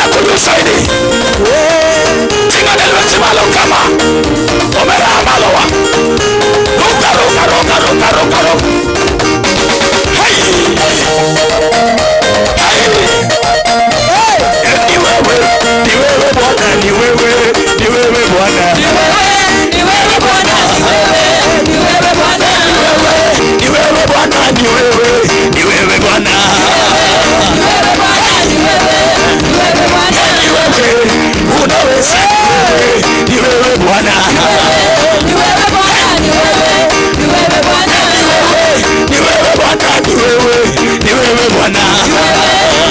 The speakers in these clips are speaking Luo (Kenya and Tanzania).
Omera kuyu saidi. Tinga ne lweti malo kama. Omera malo wa. Ruka ruka ruka ruka ruka ruka. Hey! Hey! Ni wewe, ni wewe Bwana, ni wewe, ni wewe Bwana. Ni wewe Bwana, ni wewe, ni wewe Bwana. Ni wewe Bwana, ni wewe, ni wewe Bwana. Ni wewe Bwana, ni wewe, ni wewe Bwana. Ni wewe, unaweza, ni wewe Bwana. Ni wewe Bwana, ni wewe, ni wewe Bwana. Ni wewe Bwana, ni wewe, ni wewe Bwana.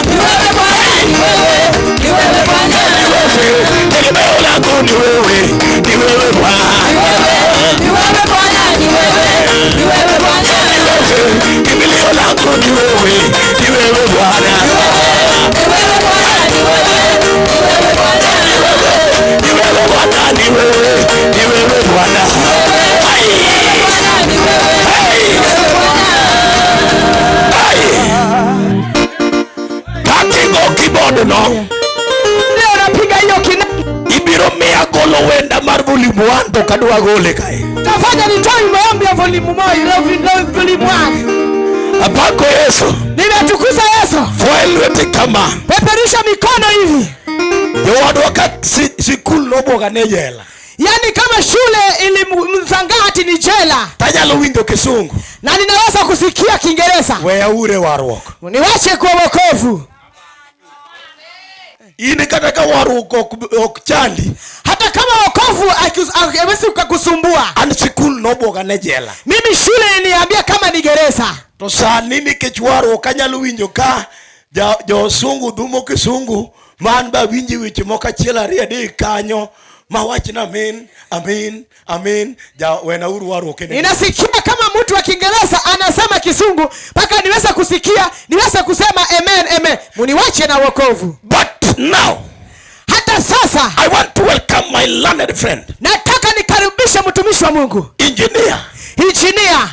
Ni wewe Bwana, ni wewe, ni wewe Bwana. Ni wewe, tegemeo langu ni wewe, ni wewe Bwana. Ni wewe Bwana, ni wewe, ni wewe Bwana. Ni wewe, kimbilio langu ni wewe, ni wewe Bwana. Ni wewe Bwana, ni wewe, ni wewe Bwana. Ni wewe Bwana, ni wewe, ni wewe Bwana. Hai! Bwana, ni wewe, Hai! ni wewe Bwana. Hai! Kakigo keyboard no. Leo napiga hiyo kinanda. Ibiro miya golo wenda mar volume 1 to kadwa gole kae. Tafanya nitoe maombi ya volume 1, volume 1. Apako Yesu. Nimetukuza Yesu. Fwae lweti kama. Peperusha mikono hivi. Jowadwa ka sikul nobwoga ne jela. Yaani kama shule ilimshangaa ati ni jela. Tanyalo winjo kisungu. Na ninaweza kusikia Kiingereza. Weya ure warruok. Niwache kwa wokovu. In kata ka warruok ok chandi. Hata kama wokovu hawezi kukusumbua. An sikul nobwoga ne jela. Mimi shule iliniambia kama ni gereza. To sani nikech warruok anyalo winjo ka josungu dhumo kisungu man ba winji weche moko achiel ariyo adek kanyo mawach na amin amin amin ja wena uru warruok ene. Ninasikia kama mtu wa Kiingereza anasema Kisungu mpaka niweze kusikia, niweze kusema amen amen. Muniwache na wokovu. But now hata sasa I want to welcome my learned friend. Nataka nikaribishe mtumishi wa Mungu. Engineer. Engineer.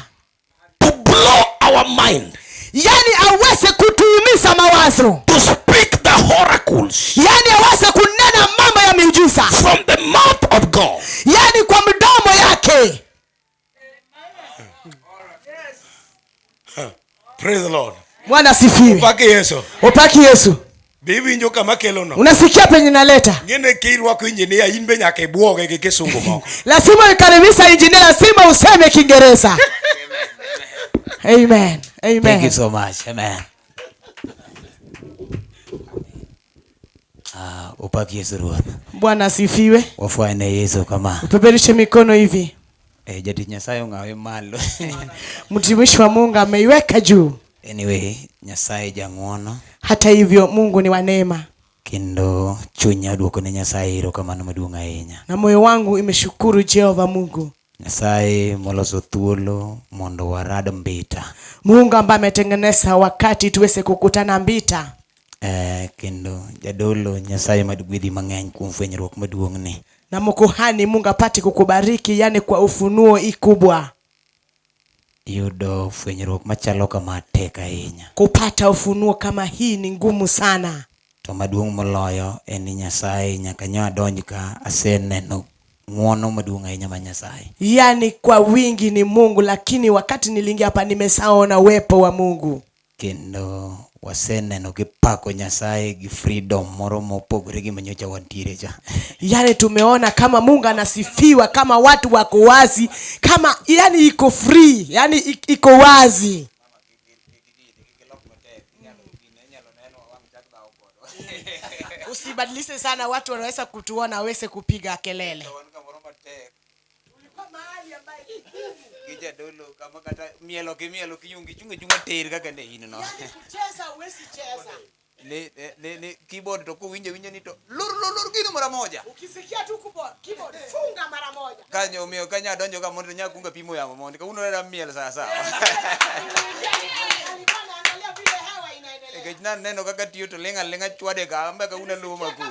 To blow our mind. Yani aweze kutuumiza mawazo. To speak the oracles. Yani aweze kunena mambo ya miujiza. From the mouth of God. Yani kwa mdomo yake. Praise the Lord. Bwana asifiwe. Upaki Yesu. Upaki Yesu. Biwinjo kama kelo no. Unasikia penye naleta? Ngene kirwako engineer in be nyaka ibuoge gi kisungu moko. Lazima ukaribisha engineer, lazima useme Kiingereza. Amen. Amen. Thank you so much. Amen. Upaki Yesu Ruoth. Bwana asifiwe. Wafuane Yesu kama. Upeperushe mikono hivi. Jatich Nyasaye ong'awe malo. Mtumishi wa Mungu ameiweka juu. Anyway, Nyasaye jang'uono. Hata hivyo Mungu ni wa neema. Kendo chunya duoko ne Nyasaye erokamano maduong' ahinya. Na moyo wangu imeshukuru Jehova Mungu. Nyasaye moloso thuolo mondo warad mbita. Mungu ambaye ametengeneza wakati tuweze kukutana mbita. Kendo jadolo Nyasaye madgwedhi mang'eny kuom fwenyruok maduong' ni. Na mkuhani Mungu apate kukubariki, yani kwa ufunuo ikubwa. Yudo fwenyruok machalo kama tek ahinya. Kupata ufunuo kama hii ni ngumu sana. To maduong' moloyo en ni Nyasaye nyaka nyo adonj ka aseneno ng'uono maduong' ahinya ma Nyasaye. Yani kwa wingi ni Mungu, lakini wakati niliingia hapa nimesaona uwepo wa Mungu. Kendo waseneno gipako Nyasaye gi freedom moro mopogore gi manyocha wantiere cha. Yani tumeona kama Mungu anasifiwa, kama watu wako wazi, kama yani iko free, yani iko wazi. Usibadilishe sana, watu wanaweza kutuona waweze kupiga kelele. Gijadolo kama kata mielo ki mielo ki yungi chunga chunga ter kaka ne in no. Yani kucheza huwezi cheza. Ni keyboard to kuwinjo winjo ni to lor lor lor gino mara moja. Ukisikia tu keyboard funga mara moja. Kanyo miyo kanya donjo ka mondo nya kunga pimo yamo mondo ka uno ra miel sawa sawa. Alikuwa anaangalia vile hewa inaendelea. Nikech naneno kaka tiyo to ling' aling'a chwade ka ambe ka una luwo makudi.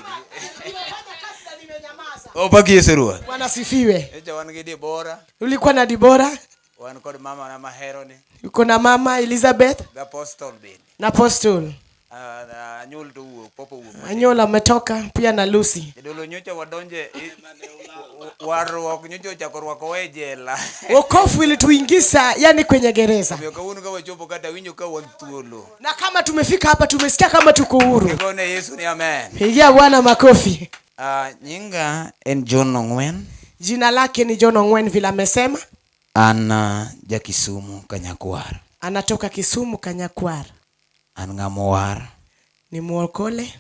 Nimefanya kazi na nimenyamaza. Opaki Yesu Ruoth. Bwana asifiwe. Echa wan gi Debora. Ulikuwa na Debora? Wan kod mama na mahero ni. Uko na mama Elizabeth? The Apostle bende. Na Apostle. Ah, Anyul to wuok, Popo wuok. matin. Anyol ametoka pia na Lucy. Jadolo nyocha wadonje i- warruok nyocha ochako rwakowa e jela. Wokovu ilituingiza yani kwenye gereza, Omiyo kawuono ka wachopo kata winjo ka wan thuolo. na kama tumefika hapa tumesikia kama tuko huru. Gone Yesu ni amen. Pigia Bwana makofi. Ah, nyinga en John Ong'wen. Jina lake ni John Ongwen vile amesema, An ah, ja Kisumu Kanyakwar. anatoka Kisumu Kanyakwar, An ng'ama owar ni mwokole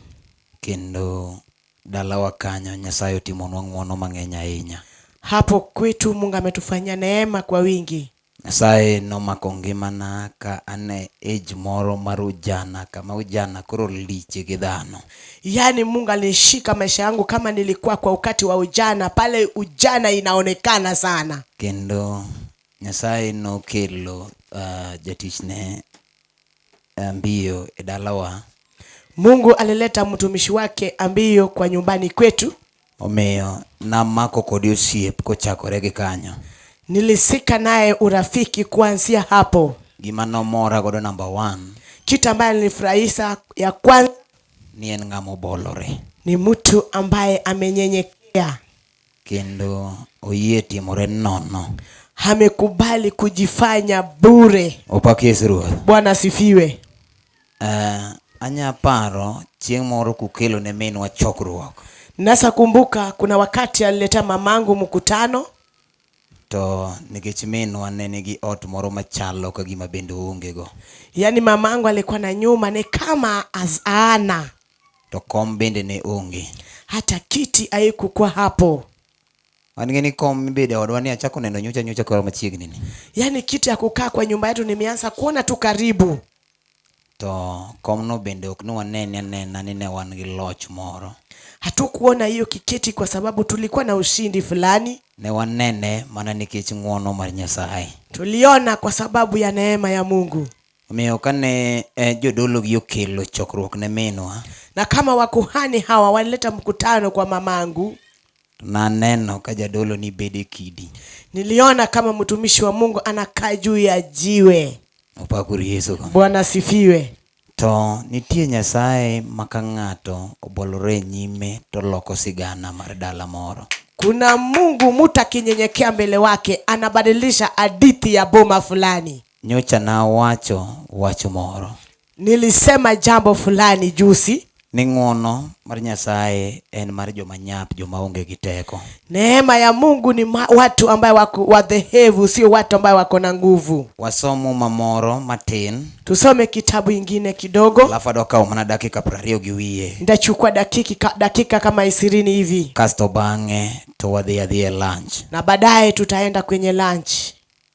kendo dalawa kanyo Nyasaye otimonwa ng'wono mang'eny ahinya. hapo kwetu. Mungu ametufanyia neema kwa wingi. Nyasaye nomako ngimana ka an e age moro mar ujana kama ujana koro liche gi dhano. Yaani Mungu alishika maisha yangu kama nilikuwa kwa wakati wa ujana, pale ujana inaonekana sana. Kendo Nyasaye nokelo uh, jatichne Ambiyo e dalawa. Mungu alileta mtumishi wake Ambiyo kwa nyumbani kwetu. Omiyo namako kode osiep kochakore gi kanyo. Nilisika naye urafiki kuanzia hapo. Gima nomora godo number one Kitu ambaye nilifurahisha ya kwanza ni en ng'ama obolore ni mtu ambaye amenyenyekea, kendo oyie timore nono. amekubali kujifanya bure. Opak Yesu Ruoth. Bwana asifiwe. Uh, anya paro chieng' moro kukelo ne minwa chokruok Nasa kumbuka kuna wakati aliletea mamangu mkutano, to nikech minwa ne nigi ot moro machalo ka gima bende oonge go yaani mamangu alikuwa na nyuma ni kama ana to kom bende ne onge. hata kiti haikukuwa hapo, Wan gi ni kom mibede e odwa ni achako neno nyocha nyocha koro machiegni ni. yaani kiti ya kukaa kwa nyumba yetu nimeanza kuona tu karibu. To komno bende ok ni wanene anena ni ne wan gi loch moro. Hatukuona hiyo kiketi kwa sababu tulikuwa na ushindi fulani. Ne wanene mana nikech ng'wono mar Nyasaye. Tuliona kwa sababu ya neema ya Mungu. Omiyo kane eh, jodolo gi okelo chokruok ne minwa, Na kama wakuhani hawa walileta mkutano kwa mamangu, to naneno ka jadolo ni bedo e kidi. niliona kama mtumishi wa Mungu anakaa juu ya jiwe. Opakuru Yesu. Bwana asifiwe. To nitie Nyasaye ma ka ng'ato obolore e nyime to loko sigana mar dala moro. Kuna Mungu mtu akinyenyekea mbele wake anabadilisha hadithi ya boma fulani. Nyocha nawacho wach moro. Nilisema jambo fulani juzi. Ni ng'wono mar Nyasaye en mar joma nyap, joma onge gi teko. Neema ya Mungu ni watu ambayo wako wadhehevu, sio watu ambayo wako na nguvu. Wasom muma moro matin. Tusome kitabu ingine kidogo. Alafu adwa kawo mana dakika prariyo gi wiye. Nitachukua dakika kama 20 hivi. Kasto bang'e to wadhi adhiya e lunch. Na baadaye tutaenda kwenye lunch.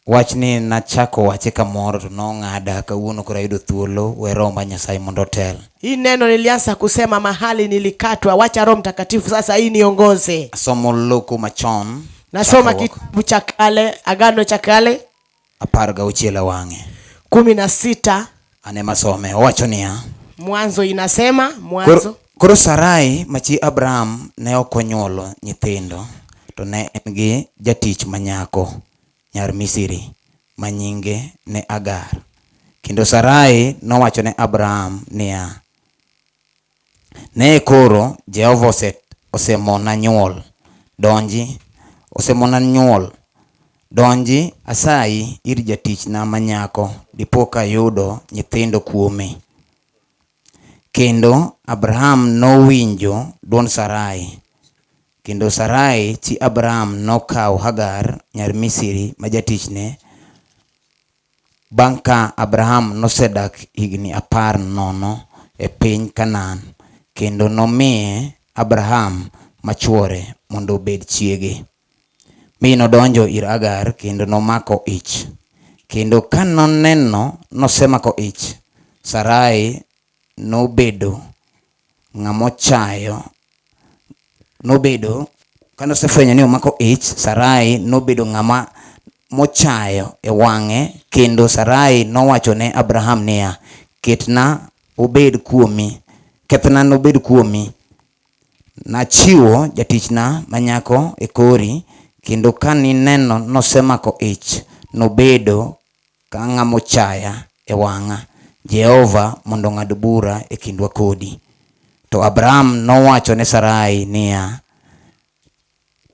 Wachni nachako wache kamoro to nong'ada kawuono koro ayudo thuolo we roho mar Nyasaye mondo otel. Hii neno nilianza kusema mahali nilikatwa, wacha Roho Mtakatifu sasa hii niongoze. Asomo loko machon. Nasoma Chakruok kitabu cha kale, Agano cha Kale 16 e wang'e. 16. An ema asome. Owacho niya. Mwanzo inasema, Mwanzo. Koro, koro Sarai ma chi Abram ne ok onyuolo nyithindo, to ne en gi jatich ma nyako nyar Misri ma nyinge ne Agar. Kendo Sarai nowacho ne Abram niya, Ne koro Jehova ose, osemona nyuol. Donji, osemona nyuol. Donji asayi ir jatichna ma nyako, dipo ka ayudo nyithindo kuome. Kendo Abraham nowinjo dwond Sarai. Kendo Sarai chi Abram nokawo Hagar nyar Misri ma jatichne, bang' ka Abraham nosedak higni 10 e piny Kanaan, kendo nomiye Abraham ma chwore mondo obed chiege. Mi nodonjo ir Hagar kendo nomako ich. Kendo ka noneno nosemako ich, Sarai nobedo ng'ama ochayo nobedo kane osefwenyo ni omako ich, Sarai nobedo ng'ama mochayo e wang'e kendo Sarai nowacho ne Abraham niya, Ketna obed kuomi, kethna nobed kuomi. Nachiwo jatichna ma nyako e kori, kendo ka nineno nosemako ich, nobedo ka ng'ama ochaya e wang'a. Jehova mondo ong'ad bura e kindwa kodi. To Abram nowacho ne Sarai niya,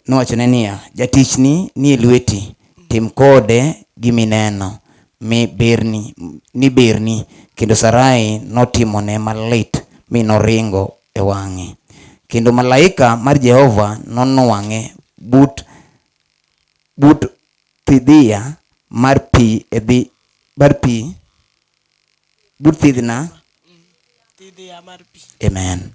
nowachone niya, jatichni ni e lweti, tim kode gimineno mi berni, ni berni. Kendo Sarai notimone malit mi noringo e wang'e. Kendo malaika mar Jehova nonwang'e but but thidhia mar pi e dhi mar pi but thidhna. Thidhia mar pi. Amen.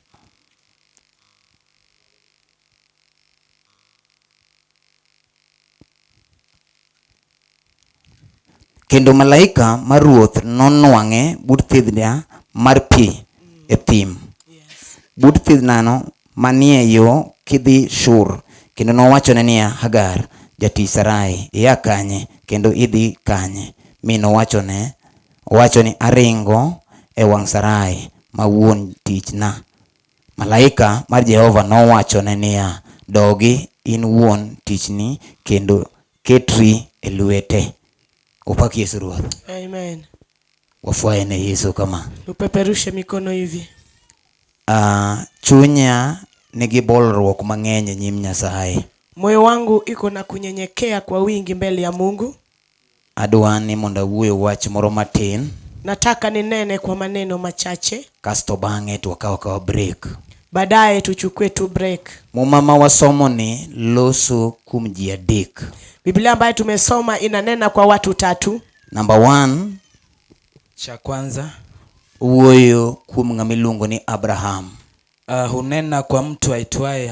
Kendo malaika mar Ruoth nonwang'e but thidhna mar pi e thim. But thidhnano manie yo kidhi Shur. Kendo nowachone niya, Hagar, jatich Sarai, ia kanye kendo idhi kanye? Mi nowachone owacho ni aringo e wang' Sarai ma wuon tichna. Malaika mar Jehova nowachone niya, Dogi in wuon tichni kendo ketri e lwete. Opak Yesu Ruoth. Amen. Wafwaye ne Yesu kama. Tupeperushe mikono hivi. Chunya nigi bolruok mang'eny e nyim Nyasaye. Moyo wangu iko na kunyenyekea kwa wingi mbele ya Mungu. Adwa ni mondo awuoye wach moro matin. Nataka ninene kwa maneno machache. Kasto bang'e to wakaw akawa break. Baadaye tuchukue tu break. Muma ma wasomo ni loso kuom ji adek. Biblia ambayo tumesoma inanena kwa watu tatu. Number one, Cha kwanza wuoyo kuom ng'ama iluongo ni Abraham. Hunena kwa mtu aitwaye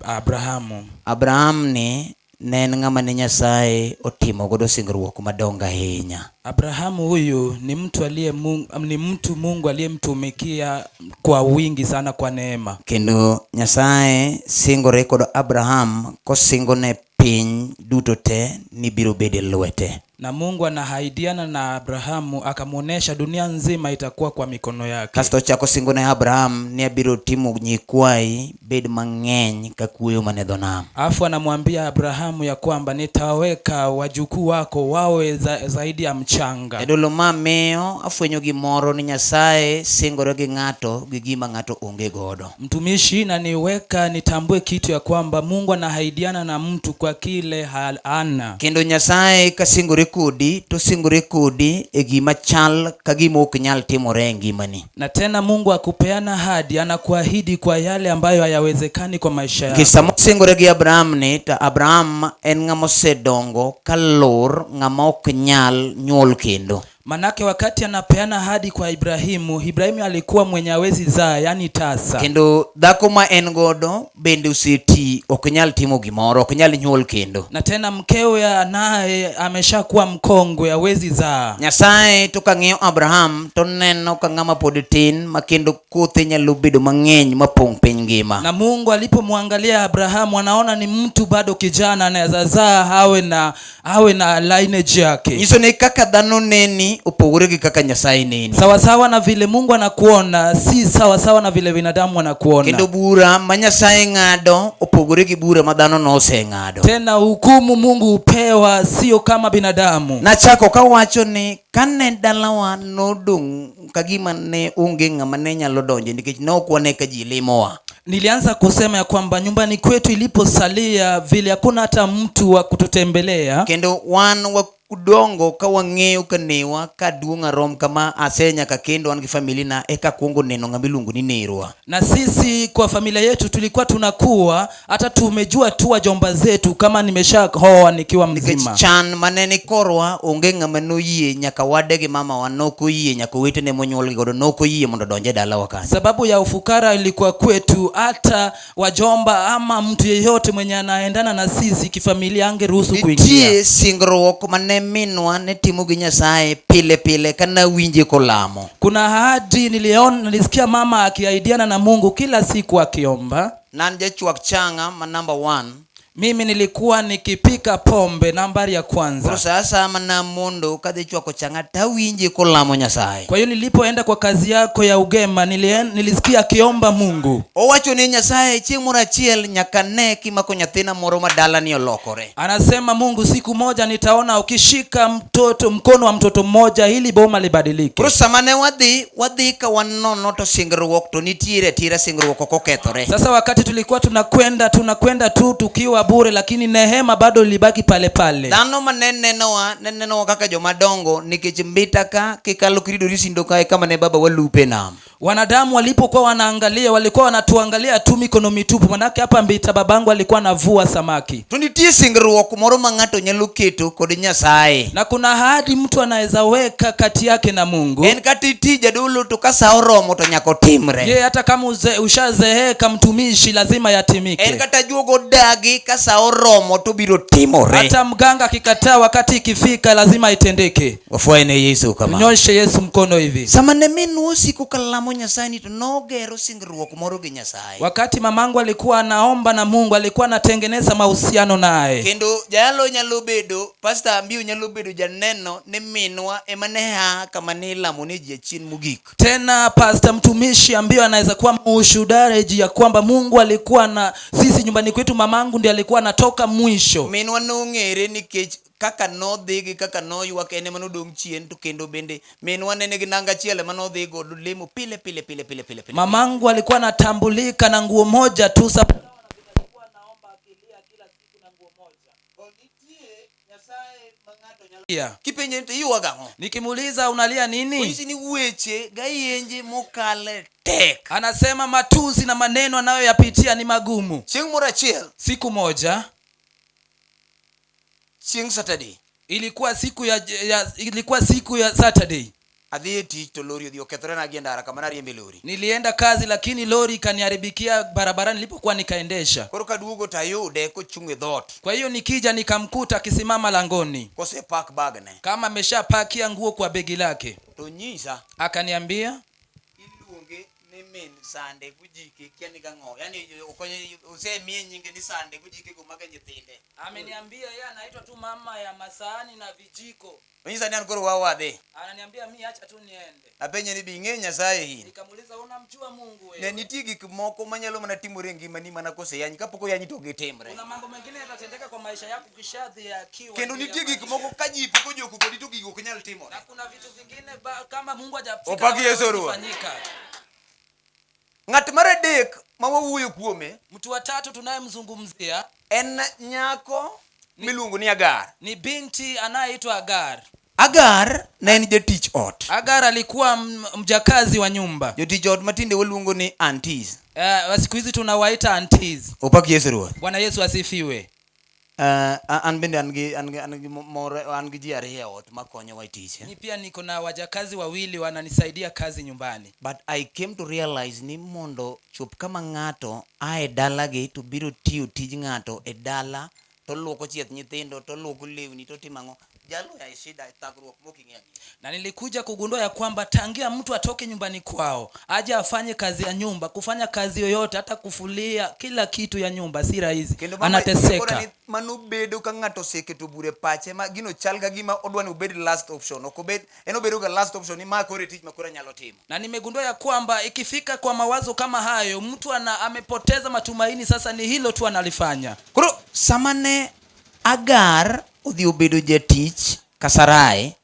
Abrahamu. Abraham ni ne en ng'ama ne Nyasaye otimo godo singruok madongo ahinya. Abrahamu huyu ni mtu aliye Mungu, ni mtu Mungu aliyemtumikia kwa wingi sana kwa neema. Kendo Nyasaye singore kod Abraham kosingone piny duto te ni biro bedo e lwete. Na Mungu anahaidiana na Abrahamu akamuonesha dunia nzima itakuwa kwa mikono yake. Kasto ochako singone Abraham ni abiro timo nyikwayi bed mang'eny ka kuoyo man e dho nam. Alafu anamwambia Abrahamu ya kwamba nitaweka wajukuu wako wawe zaidi ya mchanga. Jadolo ma miyo afwenyo gimoro ni Nyasaye singore gi ng'ato gi gima ng'ato onge godo. Mtumishi, na niweka nitambue kitu ya kwamba Mungu anahaidiana na mtu kwa kile hana. Kendo Nyasaye ka singore kodi to singore kodi e gima chal ka gima ok nyal timore e ngimani. Na tena Mungu akupeana ahadi, anakuahidi kwa yale ambayo hayawezekani kwa maisha yako. Nikech sama osingore gi Abraham ni to Abraham en ng'ama osedongo ka lor ng'ama ok nyal nyuol kendo. Manake wakati anapeana ahadi kwa Ibrahimu, Ibrahimu alikuwa mwenye hawezi zaa, yani tasa. Kendo dhako ma en godo bende oseti ok nyal timo gimoro, ok nyal nyuol kendo. Na tena mkewe naye ameshakuwa mkongwe, hawezi zaa. Nyasaye to kang'iyo Abraham to neno ka ng'ama pod tin ma kendo kothe nyalo bedo mang'eny mapong' piny ngima. Na Mungu alipomwangalia Abrahamu anaona ni mtu bado kijana anaweza zaa awe na lineage yake. Nyiso ni kaka dhano neni opogore gi kaka Nyasaye neni. Sawa sawa na vile Mungu anakuona, si sawa sawa na vile binadamu wanakuona. Kendo bura ma Nyasaye ng'ado opogore gi bura ma dhano noseng'ado. Tena hukumu Mungu hupewa sio kama binadamu. Nachako kawacho ni kane dalawa nodong' kagima ne onge ng'ama ne nyalo donje nikech ne ok wane ka ji limowa. Nilianza kusema ya kwamba nyumbani kwetu iliposalia vile hakuna hata mtu wa kututembelea. Kendo wan wakudongo ka wang'eyo ka newa ka duong' arom kama ase nyaka kendo an gi familia na eka kuongo neno ng'ama iluongo ni nerwa. Na sisi kwa familia yetu tulikuwa tunakuwa hata tumejua tu wajomba zetu kama nimeshaoa nikiwa mzima. Nikech chan mane ni korwa onge ng'ama noyie nyaka wade gi mama wa nok oyie nyaka owetene monyuol godo nok oyie mondo odonj e dalawa kanyo. Sababu ya ufukara ilikuwa kwetu, hata wajomba ama mtu yeyote mwenye anaendana na sisi kifamilia angeruhusu kuingia. Nitie singruok mane minwa ne timo gi Nyasaye pile pile kana winje kolamo. Kuna ahadi nilisikia mama akiahidiana na Mungu kila siku akiomba. Nan jachwak changa ma number 1. Mimi nilikuwa nikipika pombe nambari ya Koro kwanza. sa asaya mana mondo kadhi chwako chang'a tawinje kolamo Nyasaye. Kwa hiyo nilipoenda kwa kazi yako ya ugema nilisikia akiomba Mungu. Owacho ni Nyasaye chieng' moro achiel nyaka ne kimako nyathina moro ma dalani olokore. Anasema Mungu, siku moja nitaona ukishika mtoto mkono wa mtoto mmoja ili boma libadilike. Koro sama ne wadhi, wadhi ka wanono to singruok to nitiere atira singruok ok okethore. Sasa wakati tulikuwa tunakwenda tu tukiwa bure, lakini nehema bado ilibaki pale pale. Dhano ma ne nenowa, ne nenowa kaka joma dongo nikech mbita ka kikalo kiridori sindo kae kama ne baba walupe nam. Wanadamu walipokuwa wanaangalia, walikuwa wanatuangalia tu mikono mitupu, manake hapa Mbita babangu alikuwa anavua samaki. To nitie singruok moro ma ng'ato nyalo keto kod Nyasaye. Na kuna ahadi mtu anaweza weka kati yake na Mungu. En kata iti jadolo to ka sa oromo to nyaka otimre. Ye, hata kama ushazeeka mtumishi, lazima En yatimike. kata juogo dagi ka sa oromo to biro timore. Hata mganga akikataa, wakati ikifika lazima itendeke. Wafwaye ne Yesu kama. Tunyoshe Yesu mkono hivi. Sama ne minwa osiko kalamo Nyasaye ni to nogero singruok moro gi Nyasaye. Wakati mamangu alikuwa anaomba na Mungu, alikuwa anatengeneza mahusiano naye. Kendo jalo nyalo bedo, Pastor Ambiu nyalo bedo janeno ni minwa ema ne a kama ne ilamo ne ji achien mogik. Tena pastor mtumishi ambaye anaweza kuwa mshuhudaji ya kwamba Mungu alikuwa na sisi nyumbani kwetu, mamangu ndiye alikuwa anatoka mwisho. Minwa nong'ere nikech kaka nodhi gi kaka noywak en ema nodong' chien to kendo bende minwa ne nigi nanga achiel ema nodhi godo lemo pile pile pile pile pile pile. Mamangu alikuwa anatambulika na nguo moja tu. Kipenje to iywago ang'o? Nikimuuliza unalia nini? Onyisi ni weche gayenje mokale tek. Anasema matusi na maneno anayoyapitia ni magumu. Chieng' moro achiel, Siku moja chieng' Saturday, ilikuwa siku ya Saturday. adhi e tich to lori odhi okethore na gi e ndara kama nariembe lori. Nilienda kazi lakini lori ikaniharibikia barabarani nilipokuwa nikaendesha. Koro kaduogo to ayude kochung' e dhoot Kwa hiyo nikija nikamkuta akisimama langoni kosepak bagne kama ameshapakia nguo kwa begi lake. to nyisa Akaniambia iluonge ni min sande gojike kia ni gang'o yani osemiye nyinge ni sande gojike go maga nyithinde. Ameniambia yeye anaitwa tu mama ya masahani na vijiko. Onyisa ni an koro wawadhi. Ananiambia mi acha tu niende. Apenje ni be ing'e Nyasaye in. Nikamuuliza unamjua Mungu Ne wewe? nitie gik moko manyalo mana timore e ngimani mana koseyanyi kapok oyanyi to ok gitimre. Kuna mambo mengine yatatendeka kwa maisha yako ukishadhihakiwa. Kendo nitie gik moko ka ji pok ojoko kodi to gigo ok nyal timore. Na kuna vitu vingine kama Mungu hajafika Opaki Yesu Ruoth. kufanyika. Ng'at mar adek ma wawuoyo kuome Mtu wa tatu tunayemzungumzia en nyako miluongo ni Agar. ni binti anayeitwa Agar. Agar ne en jatich ot. Agar alikuwa mjakazi wa nyumba. Jotich ot matinde waluongo ni aunties. Siku hizi tunawaita aunties. Opak Yesu Ruoth. Bwana Yesu asifiwe. An bende an gi an gi an gi moro an gi ji ariyo e ot makonyowa e tich. Mi pia niko na wajakazi wawili wananisaidia kazi nyumbani. But I came to realize ni mondo chop kama ng'ato ae dalagi to biro tiyo tij ng'ato e dala to luoko chieth nyithindo to luoko lewni to timo ang'o jalo ya e shida e thagruok mok ing'eyo ang'eya. Na nilikuja kugundua ya kwamba tangia mtu atoke nyumbani kwao aje afanye kazi ya nyumba, kufanya kazi yoyote, hata kufulia, kila kitu ya nyumba si rahisi, Kendo mama anateseka. ni mano bedo ka ng'ato oseketo bura e pache ma gino chal ka gima odwa ni obed last option ok obed en obedo ga last option ni ma koro e tich ma koro anyalo timo. Na nimegundua ya kwamba ikifika kwa mawazo kama hayo, mtu amepoteza matumaini, sasa ni hilo tu analifanya. Koro sama ne Agar odhi obedo jatich ka Sarai,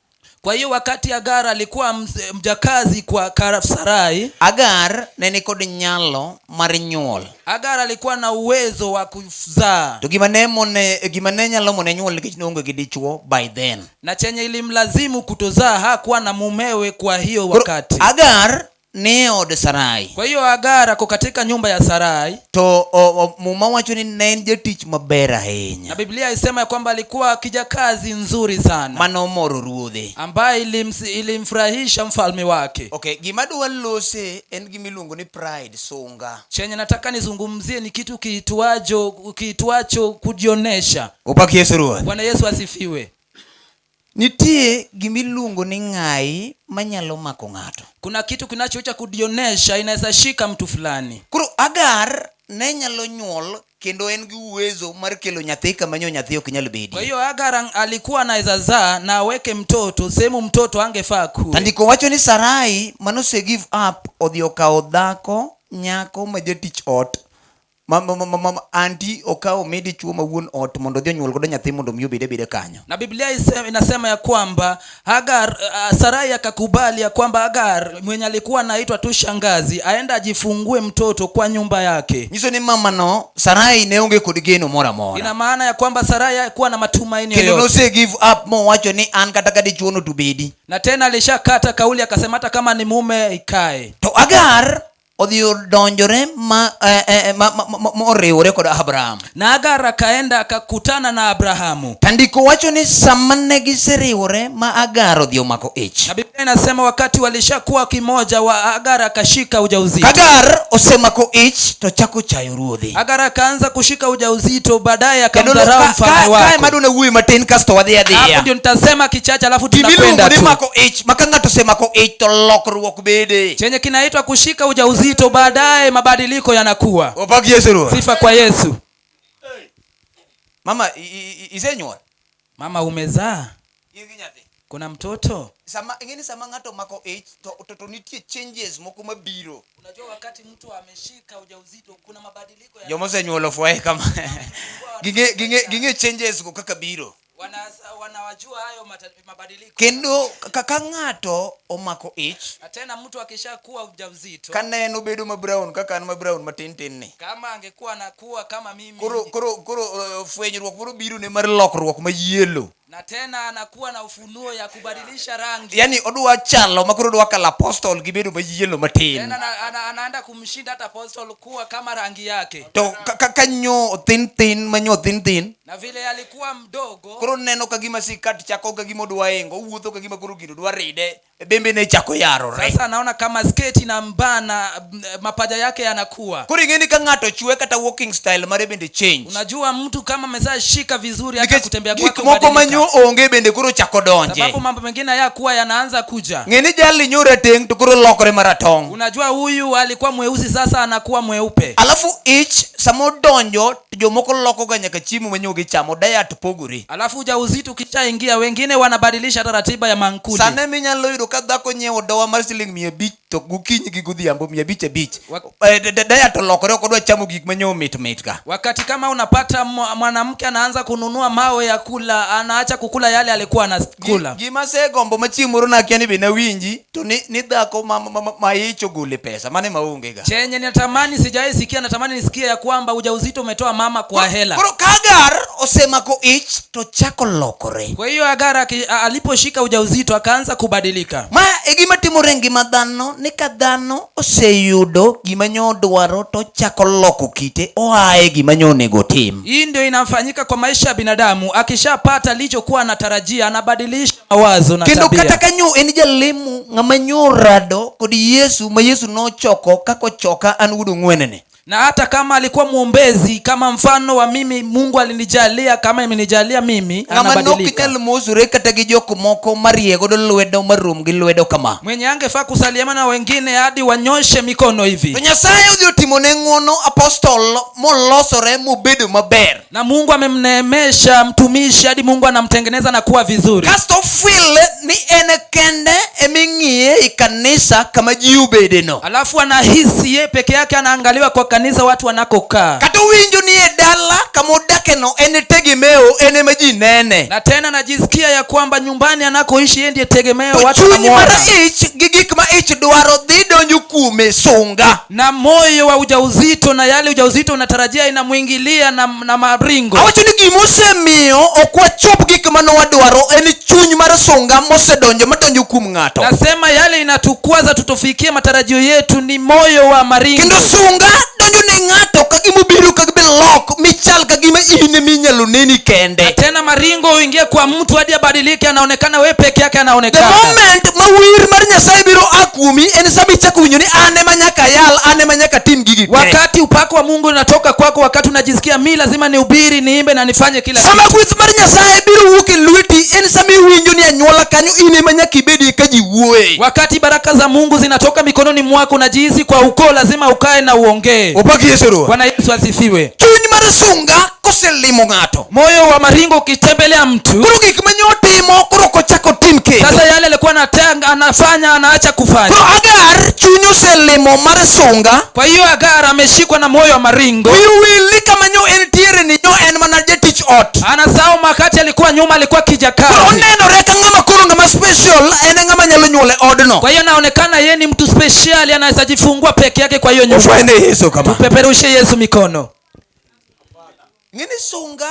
Kwa hiyo wakati Agar alikuwa mjakazi kwa Sarai, Agar ne nikod nyalo mar nyuol. Agar alikuwa na uwezo wa kuzaa. To gima ne nyalo mone nyuol nikech noonge gi dichuo by then. Na chenye ilimlazimu kutozaa, hakuwa na mumewe kwa hiyo Koro wakati. Agar ni e od Sarai. Kwa hiyo Agar ako katika nyumba ya Sarai. To Muma wacho ni ne en jatich maber ahinya. Na Biblia isema ya kwamba alikuwa kijakazi nzuri sana. Mano moro ruodhe. Ambaye ilimfurahisha mfalme wake. Okay, gima dwa lose en gima iluongo ni pride, sunga. Chenye nataka nizungumzie ni kitu kiitwacho kujionesha. Opak Yesu Ruoth. Bwana Yesu asifiwe. Nitie gima iluongo ni ng'ayi manyalo mako ng'ato. Kuna kitu kinachoitwa kujionesha, inaweza shika mtu fulani. Koro Agar ne nyalo nyuol kendo en gi uwezo mar kelo nyathi kama nyo nyathi ok nyal Kwa bedie. hiyo Hagar alikuwa anaweza zaa na aweke mtoto sehemu mtoto angefaa kuwe. Tandiko wacho ni Sarai manose give up odhi okawo dhako nyako ma jatich ot ma anti okawo mi dichuo ma wuon ot mondo odhi onyuol godo nyathi mondo mi obed abeda kanyo. Na Biblia inasema ya kwamba Hagar, Sarai akakubali ya kwamba Hagar mwenye alikuwa anaitwa tu shangazi aenda ajifungue mtoto kwa nyumba yake. Nyiso ni mamano Sarai ne onge kod geno moro amora. Ina maana ya kwamba Sarai hakuwa na matumaini Kendo yoyote. nose give up mowacho ni an kata ka dichuo no to bedi. Na tena alishakata kauli akasema hata kama ni mume ikae. To Hagar odhi odonjore ma, ma oriwore kod Abraham. Na Hagar akaenda akakutana na Abrahamu. Tandiko wacho ni sama ne giseriwore ma Hagar odhi omako ich. Na Biblia inasema wakati walishakuwa kimoja wa Hagar akashika ujauzito. Hagar osemako ich to chako chayo ruodhe. Hagar akaanza kushika ujauzito, baadaye Kendo akamdharau mfalme kae wake. madona wuoyo matin kasto wadhi Hapo adhiya. ndio nitasema kichache, alafu Gimiluongo tunakwenda ni tu. mako ich ma ka ng'ato osemako ich to lokruok bede. Chenye kinaitwa kushika ujauzito, baadaye mabadiliko yanakuwa. Opak Yesu Ruoth. Sifa kwa Yesu. Mama isenyuol? Mama, umezaa? In gi nyathi? Kuna mtoto? Sama ing'eni sama ng'ato omako ich to nitie changes moko mabiro. Unajua wakati mtu ameshika ujauzito kuna mabadiliko ya Joma osenyuol ofwaye kama. Ging'e changes go kaka biro. Wanawajua hayo mabadiliko. Kendo ka ng'ato omako ich, Na tena mtu akishakuwa ujauzito, ka ne obedo ma brown kaka an ma brown matin tin ni. kama angekuwa anakuwa kama mimi, Koro fwenyruok moro biro ne mar lokruok ma yellow. na tena anakuwa na ufunuo ya kubadilisha rangi. Yani odwa chalo ma koro odwa kalo apostol gi bedo ma yellow matin. Tena anaenda kumshinda hata apostol kuwa kama rangi yake. To ka nyo thin thin ma nyo thin thin. Na vile alikuwa mdogo, Koro neno ka gima sikat chako ka gima odwa ingo, owuotho ka gima koro gino dwa ride, bembe ne chako yarore. Sasa anaona kama sketi na mbana, mapaja yake yanakuwa. Koro ing'e ni ka ng'ato chwe kata walking style mare bende change. Unajua mtu kama ameshashika vizuri hata Nikech kutembea gik kwake moko ma hubadilika. nyo onge bende koro chako donje. Sababu mambo mengine hayakuwa yanaanza kuja. Ng'e ni jali nyo rateng' to koro lokore maratong'. Unajua huyu alikuwa mweusi sasa anakuwa mweupe. Alafu ich sama odonjo to jomoko loko ga nyaka chiemo ma nyo gichamo, diet pogore. Alafu ujauzito ukishaingia wengine wanabadilisha hata ratiba ya mankuli. Sane minyalo yudo ka dhako nyiewo dowa mar siling 500 to gokinyi gi godhiambo 500 5. Diet olokore ok odwa chamo gik manyo mit mit ka. Wakati kama unapata mwanamke anaanza kununua mawe ya kula, anaacha kukula yale alikuwa anakula. Gima asegombo ma chieng' moro nakia ni be nawinji to ni dhako ma ich ogole pesa mane maonge ga. Chenye natamani sijawahi sikia, natamani nisikie ya kwamba ujauzito umetoa mama kwa hela. Koro ka Hagar osemako ich to chako lokore. Kwa hiyo Hagar aliposhika ujauzito akaanza kubadilika. Ma e gima timore e ngima dhano ni ka dhano oseyudo gima nyo dwaro to chako loko kite oa e gima nyo onego otim. Hii ndio inafanyika kwa maisha ya binadamu, akishapata alichokuwa anatarajia anabadilisha mawazo na Kendo tabia. kata ka nyo en jalemo ng'ama nyo rado kod Yesu ma Yesu nochoko kaka ochoka an wuod ong'wenene. Na hata kama alikuwa mwombezi kama mfano wa mimi, Mungu alinijalia kama imenijalia mimi, Ng'ama nok anabadilika. nyal mosore kata gi jok moko marie godo lwedo marom gi lwedo kama. Mwenye angefaa kusaliana na wengine hadi wanyoshe mikono hivi. To Nyasaye odhi otimo ne ng'uono apostol molosore mobedo maber. Na Mungu amemneemesha mtumishi hadi Mungu anamtengeneza na kuwa vizuri. Kasto feel ni en kende eming'iye e kanisa kama ji obede no. Alafu anahisi ye peke yake anaangaliwa kwa kanisa watu wanakokaa. Kata owinjo ni e dala kama odake no en e tegemeo, en ema ji nene. Na tena anajisikia ya kwamba nyumbani anakoishi yeye ndiye tegemeo, To watu chuny wanamuona. mar ich gi gik ma ich dwaro dhi donjo kuome sunga. Na moyo wa ujauzito na yale ujauzito unatarajia inamuingilia na maringo. Awacho ni gima osemiyo ok wachop gik mane wadwaro en chuny mar sunga mosedonjo madonjo kuom ng'ato. Nasema yale inatukwaza tutofikie matarajio yetu ni moyo wa maringo. Kendo sunga donjo ne ng'ato ka gima obiro ka gima ilok michal ka gima in ema inyalo neni kende. Na tena maringo uingie kwa mtu hadi abadilike, anaonekana wewe peke yake anaonekana. The moment ma wir mar Nyasaye biro a kuomi en sama ichako winjo ni an ema nyaka ayal, an ema nyaka atim gigi te. Wakati upako wa Mungu unatoka kwako, wakati unajisikia mi lazima nihubiri, niimbe na nifanye kila Sama kitu. gweth mar Nyasaye biro wuok e lweti en sama iwinjo ni anyuola kanyo in ema nyaka ibedie ka ji wuoye. Wakati baraka za Mungu zinatoka mikononi mwako, unajihisi kwa ukoo lazima ukae na uongee. Opak Yesu Ruoth. Bwana Yesu asifiwe. Chuny Mar sunga koselimo ng'ato. Moyo wa maringo ukitembelea mtu, Koro gik ma nyotimo koro ok ochak otim kendo. sasa yale alikuwa anafanya anaacha kufanya. Koro Agar chuny oselimo mar sunga. Kwa hiyo Agar ameshikwa na moyo wa maringo, Wiye wil ni kama nyo entiere ni nyo en mana jatich ot. anasahau wakati alikuwa nyuma alikuwa Koro kijakazi. onenore ka ng'ama koro ng'ama special en e ng'ama nyalo nyuolo e odno. Kwa hiyo anaonekana yeye ni mtu special, anaweza jifungua peke yake kwa hiyo nyumba. Ofwene Yesu kama. Tupeperushe Yesu mikono. Ng'eni sunga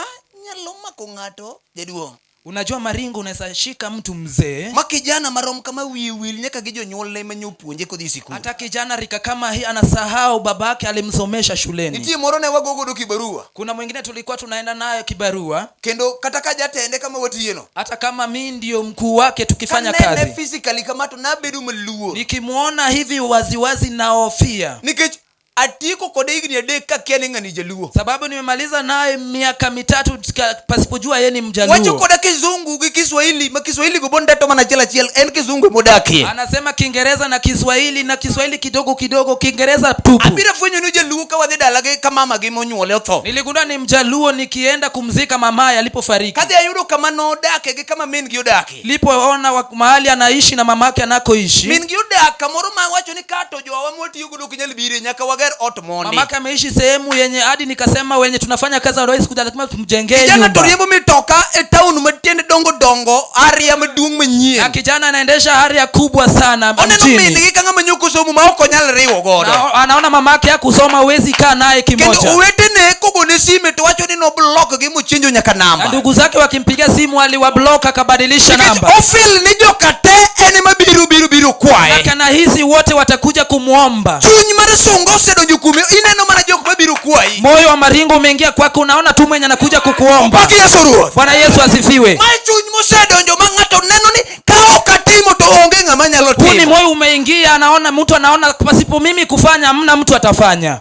nyalo mako ng'ato jaduong'. Unajua maringo unaweza shika mtu mzee, Ma kijana marom kama wiye wil nyaka gi jonyuolne ma nyopuonje kodhi sikul. hata kijana rika kama hii anasahau babake alimsomesha shuleni. Nitie moro ne wago godo kibarua. Kuna mwingine tulikuwa tunaenda naye kibarua, Kendo kata ka jatende kama watiyeno. hata kama mi ndio mkuu wake tukifanya Kanene kazi, physically kama to nabedo maluor. nikimwona hivi waziwazi naofia, Nikech atieko kode higni 3 kakia ni ng'ani jaluo. sababu nimemaliza naye miaka 3 pasipojua yeye ni Wacho Mjaluo. koda kizungu gi Kiswahili ma Kiswahili go bondeto mana achiel achiel en kizungu emodakie. Anasema Kiingereza na Kiswahili na Kiswahili kidogo kidogo, Kiingereza tupu. Abiro fwenyo ni jaluo ka wadhi dalagi ka mama gi monyuole otho. Niligundua ni Mjaluo nikienda kumzika mamaye alipofariki. Kadhi ayudo kama nodake gi kama min gi odakie. Nilipoona mahali anaishi na mamake anakoishi, Min gi odak kamoro ma wacho ni kato jowa mwatiyo godo ok nyal bire nyaka wager ot mondi. mamake ameishi sehemu yenye hadi nikasema wenye tunafanya kazi hawawezi kuja, lazima tumjengee Kijana to nyumba. riembo mitoka e town matiende dongo dongo aria maduong' Na manyien. kijana anaendesha haria kubwa sana Oneno min mjini. gi ka ng'ama nyoko somo ma ok onyal riwo godo. Na anaona mamake hakusoma, huwezi kaa naye Kendo kimoja. owetene kogone sime to wacho ni noblock gi mochenjo nyaka Na namba. ndugu zake wakimpigia simu aliwablock akabadilisha Nikech namba. ofil ni joka te en ema biro biro biro kwaye. Kana hizi wote watakuja kumwomba. Chuny mar sunga osedonjo kuomi ineno mana jok mabiro kwayi. Moyo wa maringo umeingia kwako, unaona tu mwenye anakuja kukuomba. Pak Yesu Ruoth. Bwana Yesu asifiwe. Mae chuny mosedonjo ma ng'ato neno ni ka ok atimo to onge ng'ama nyalo Huu ni timo. moyo umeingia, anaona mtu anaona pasipo mimi kufanya hamna mtu atafanya.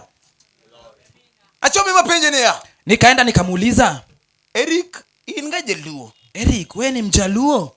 Achomi mapenje niya. Nikaenda nikamuuliza, Eric in ga jaluo. Eric, we ni Mjaluo?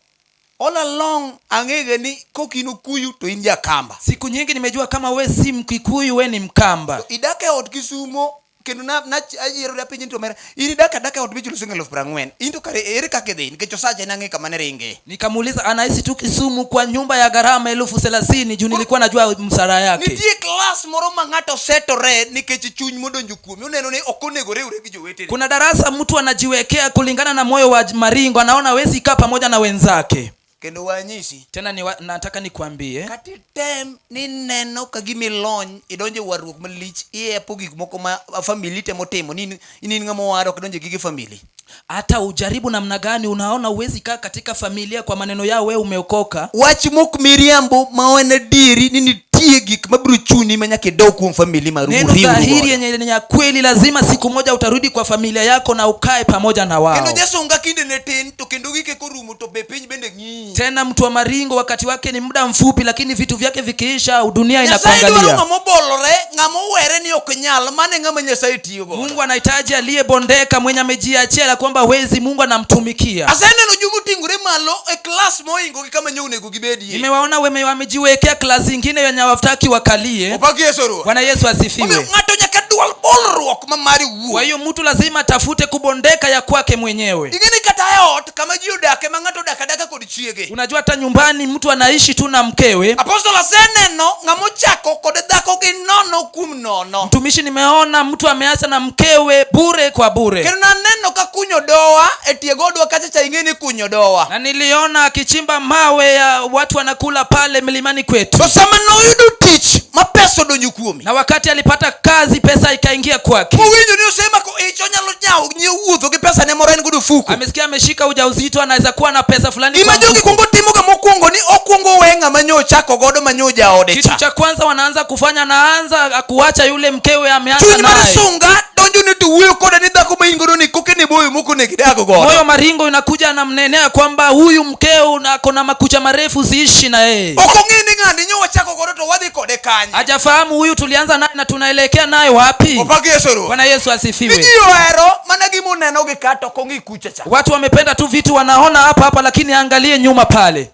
All along ang'ege ni kokin okuyu to in jakamba. Siku nyingi nimejua kama we si Mkikuyu, we ni Mkamba. Idak e ot Kisumo kendo na na ayiero dapenji ni to omera in idak adaka e ot michulo siling 40,000 in to kare ere kaka idhi nikech osache nang'e kama ne ringe. Nikamuuliza anaishi tu Kisumu kwa nyumba ya gharama 30,000 juu nilikuwa najua msara yake. Nitie klas moro ma ng'ato setore nikech chuny modonjo kuome oneno ni ok onego riwre gi jowetene. Kuna darasa mtu anajiwekea kulingana na moyo wa maringo, anaona hawezi kaa pamoja na wenzake. Kendo wanyisi Tena nataka nikwambie, kata item ni neno ka gima ilony idonjo e warruok malich iepo gik moko ma famili temo timo ni in in ng'ama owar ok donjo e gige famili. Hata ujaribu namna gani, unaona huwezi kaa katika familia kwa maneno yao, wewe umeokoka. Wach mok miriambo ma en adieri ni nitie gik mabiro chuni ma nyaka idog kuom famili maru Neno uriwru dhahiri godo. yenye ni ya kweli, lazima siku moja utarudi kwa familia yako na ukae pamoja na wao. Kendo jasunga kinde ne tin to kendo gike korumo to be piny bende ng'iyi. Tena mtu wa maringo wakati wake ni muda mfupi, lakini vitu vyake vikiisha dunia Nyasaye dwaro inakuangalia. ng'ama obolore, ng'ama owere ni ok nyal, mano e ng'ama Nyasaye tiyo godo. Mungu anahitaji aliyebondeka, mwenye amejiachia ya kwamba wezi, Mungu anamtumikia. Aseneno joma oting'ore malo e klas mohingo gi kama nyo onego gibedie. Nimewaona weme wamejiwekea klasi ingine wenye hawataki wakalie. Opak Yesu Ruoth. Bwana Yesu asifiwe. Omiyo ng'ato nyaka dwal bolruok ma mare Kwa owuon. hiyo mtu lazima atafute kubondeka ya kwake mwenyewe. Ing'e ni kata e ot kama ji odake ma ng'ato odak adaka kod chiege. Unajua hata nyumbani mtu anaishi tu na mkewe. Apostol aseneno ng'ama ochako kod dhako gi nono kuom nono. Mtumishi, nimeona mtu ameacha na mkewe bure kwa bure, Kendo naneno ka kunyo dowa e tie godwa kacha cha ing'e ni kunyo dowa. na niliona akichimba mawe ya watu wanakula pale milimani kwetu. To sama noyudo tich ma pesa odonjo kuome. Na wakati alipata kazi, pesa ikaingia kwake. Mowinjo ni osemako ich onyalo nyawo nyiewo wuotho gi pesa ne moro en godo ofuko. Amesikia ameshika ujauzito, anaweza kuwa na pesa fulani Gima kwa jogi mfuko. kuongo timoga mokwongo ni okwongo we ng'ama nyo ochako godo ma nyo jaode Kitu cha. cha kwanza wanaanza kufanya, anaanza kuacha yule mkewe ameanza Chuny mar naye. sunga donjo ni to wuoyo kode ni dhako ma in godo ni koke ne boyo moko onego idag godo. Moyo maringo inakuja, anamnenea kwamba huyu mkeo ako na makucha marefu, siishi na yeye. Ok ong'e ni ng'ani nyo wachako godo to wadhi kode kanye. Hajafahamu huyu tulianza naye na tunaelekea naye wapi. Opak Yesu Ruoth. Bwana Yesu Ni asifiwe. ji ohero mana gima oneno gi ka to ok ong'i kucha cha. Watu wamependa tu vitu wanaona hapa hapa, lakini angalie nyuma pale.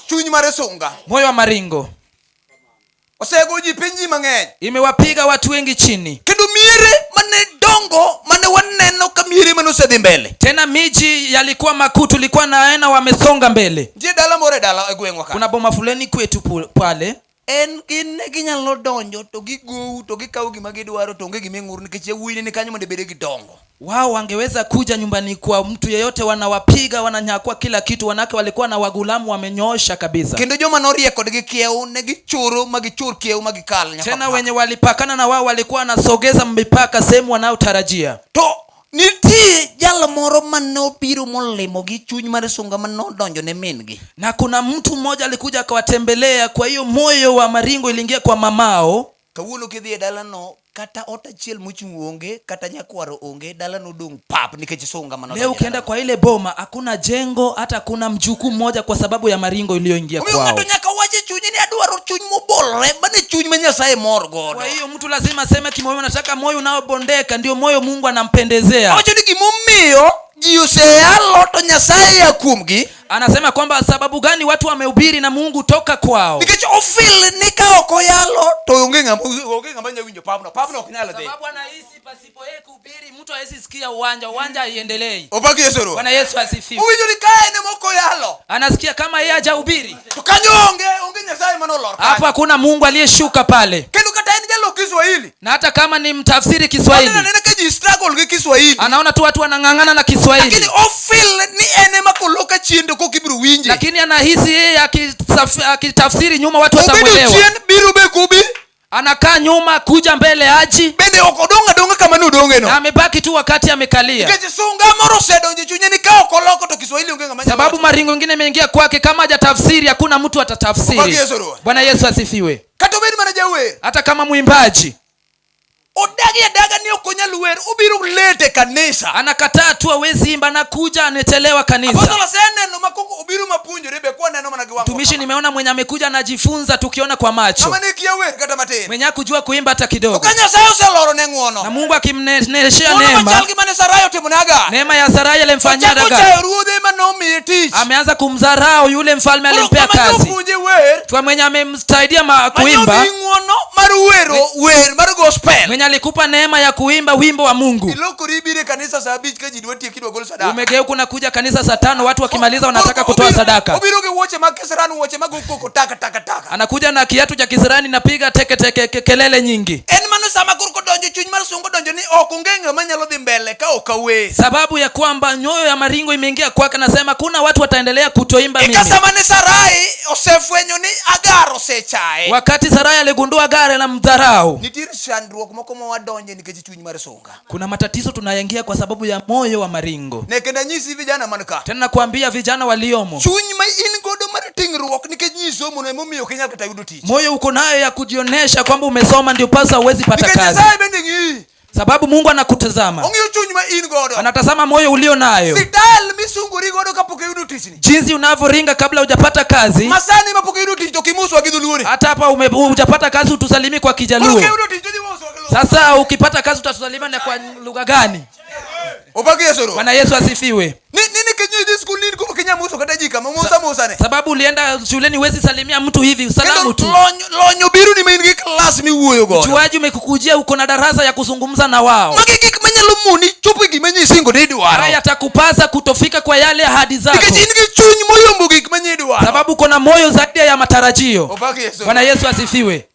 Chuny mar sunga Moyo wa maringo osego ji piny ji mang'eny. imewapiga watu wengi chini. Kendo miere mane dongo mane neno ka miere mane osedhi mbele. Tena miji yalikuwa makuu, tulikuwa naena wamesonga mbele. Nitie dala moro e dala e gweng'wa ka. Kuna boma fulani kwetu pale En gin ne ginyalo donjo to gigou to gikawo gima gidwaro to onge gima ing'ur nikech yawuoyi ne ni kanyo mondo ibede gi dongo. Wao wangeweza kuja nyumbani kwa mtu yeyote, wanawapiga wananyakua kila kitu, wanake walikuwa na wagulamu wamenyoosha kabisa. Kendo joma norie kodgi kiew ne gichoro ma gichor kiew ma gikal nyaka Tena mpaka. wenye walipakana na wao walikuwa wanasogeza mipaka sehemu wanaotarajia. To nitie jal moro mane obiro molimo gi chuny mar sunga ma nodonjo ne min-gi. Na kuna mtu mmoja alikuja akawatembelea, kwa hiyo moyo wa maringo iliingia kwa mamao. Kawuono kidhi e dalano kata ot achiel mochung' onge kata nyakwaro onge dalano odong' pap nikech sunga mane Leo odonjo e ukienda dalano. kwa ile boma hakuna jengo hata hakuna mjukuu mmoja kwa sababu ya maringo iliyoingia Omiyo kwao. ng'ato nyaka wach e chunye ni adwaro chuny mobolore mane chuny ma Nyasaye mor godo. Kwa hiyo mtu lazima aseme kimoyo, nataka moyo unaobondeka, ndio moyo Mungu anampendezea. Owacho ni gimomiyo ji oseyalo to Nyasaye ya kuomgi Anasema kwamba sababu gani watu wamehubiri na Mungu toka kwao? nikech ofil ni ka ok oyalo to onge ng'ama onge ng'ama nyalo winjo pabno pabno ok nyal dhi. Sababu anahisi pasipo yeye kuhubiri mtu hawezi sikia uwanja, uwanja haiendelei. Opak Yesu Ruoth. Bwana Yesu asifiwe. Owinjo ni ka en ema ok oyalo Anasikia kama yeye hajahubiri to kanyo onge onge Nyasaye manolor hapo, kanyo. hakuna Mungu aliyeshuka pale, Kendo kata en jalok Kiswahili na hata kama ni mtafsiri Kiswahili oneno anena ka ji struggle gi Kiswahili anaona tu watu wanang'ang'ana na Kiswahili, lakini ofil ni en ema koloka chien to kok ibiro winje. lakini anahisi yeye akitafsiri nyuma watu Obedo watamuelewa. chien biro be kubi Anakaa nyuma kuja mbele aji bende ok odong' adong'a kama nodong'e na no. amebaki tu wakati amekalia, Nikech sunga moro osedonjo e chunye ni ka ok oloko to Kiswahili onge ng'ama nyalo sababu wacho. maringo ingine imeingia kwake. Kama hajatafsiri hakuna mtu atatafsiri. Opak Yesu Ruoth. Bwana Yesu asifiwe. Kata obed mana jawer Hata kama mwimbaji odagi adaga ni ok onyal wer obiro late e kanisa. anakataa tu, hawezi imba, anakuja anachelewa kanisa. Apostol aseneno ma koko obiro mapuonjore be kwaneno mana gi wang'wa. Mtumishi, nimeona mwenye amekuja anajifunza, tukiona kwa macho, Ng'ama ne kia wer kata matin. mwenye hakujua kuimba hata To kidogo, ka Nyasaye oseloro ne ng'uono. na Mungu akimneshea Ng'uono neema, machal gi mane Sarai otimo ne Hagar. neema ya Sarai alimfanyia Ochako Hagar, chayo ruodhe ma nomiye tich. ameanza kumdharau yule mfalme Koro alimpea ng'ama kazi, nopuonje wer kwa mwenye amemsaidia kuimba, mane omiyi ng'uono mar wero wer mar gospel. mwenye alikupa neema ya kuimba wimbo wa Mungu. Ilokori ibiro e kanisa saa abich ka ji dwa tieki idwa gol sadaka. Umegeuka unakuja kanisa saa 5, watu wakimaliza wanataka Obiro- kutoa sadaka. Obiro gi wuoche mag kisirani wuoche mag koko taka taka taka. Anakuja na kiatu cha kisirani, napiga teke teke kelele nyingi, En mano sama koro kodonjo chuny mar sunga odonjo ni ok onge ng'ama nyalo dhi mbele ka ok awer. sababu ya kwamba nyoyo ya maringo imeingia kwake. Nasema kuna watu wataendelea kutoimba Eka mimi. sama ne Sarai osefwenyo ni Agar osechaye. Wakati Sarai aligundua Agar na mdharau, Nitiere chandruok moko ma wadonje nikech chuny mar sunga. kuna matatizo tunayaingia kwa sababu ya moyo wa maringo. Ne kendo anyisi vijana man ka. Tena nakuambia vijana waliomo, Chuny ma in godo mar ting'ruok nikech nyisomo no emomiyo ok inyal kata yudo tich. moyo uko nayo ya kujionesha kwamba umesoma ndio pasa huwezi pata Nikech kazi, Nyasaye bende ng'iyi. sababu Mungu anakutazama, Ong'iyo chuny ma in godo. anatazama moyo ulio nayo, Sital misungori godo kapok iyudo tichni. jinsi unavyoringa kabla hujapata kazi. Masani mapok iyudo tich to kimoswa gi dholuo ni. Hata hapa hujapata kazi utusalimii kwa Koro Kijaluo. kiyudo tich to idhi moswa gi dholuo. Sasa ukipata kazi utatusalimia na kwa lugha gani? Opak Yesu Ruoth. Bwana Yesu asifiwe. Ni ni nikech idhi skul ni koro kinya moso kata ji kama mosa mosa ne. Sababu ulienda shuleni huwezi salimia mtu hivi, salamu Kendo tu. lony lony obiro ni ma in gi klas miwuoyo godo. Ujuaji umekukujia, uko na darasa ya kuzungumza na wao. Magi gik manyalo moni chopo e gima nyisingo ni idwaro. Haya yatakupasa kutofika kwa yale ahadi zako, Nikech in gi chuny moyombo gik manye idwaro. sababu uko na moyo zaidi ya matarajio. Opak Yesu. Bwana Yesu asifiwe.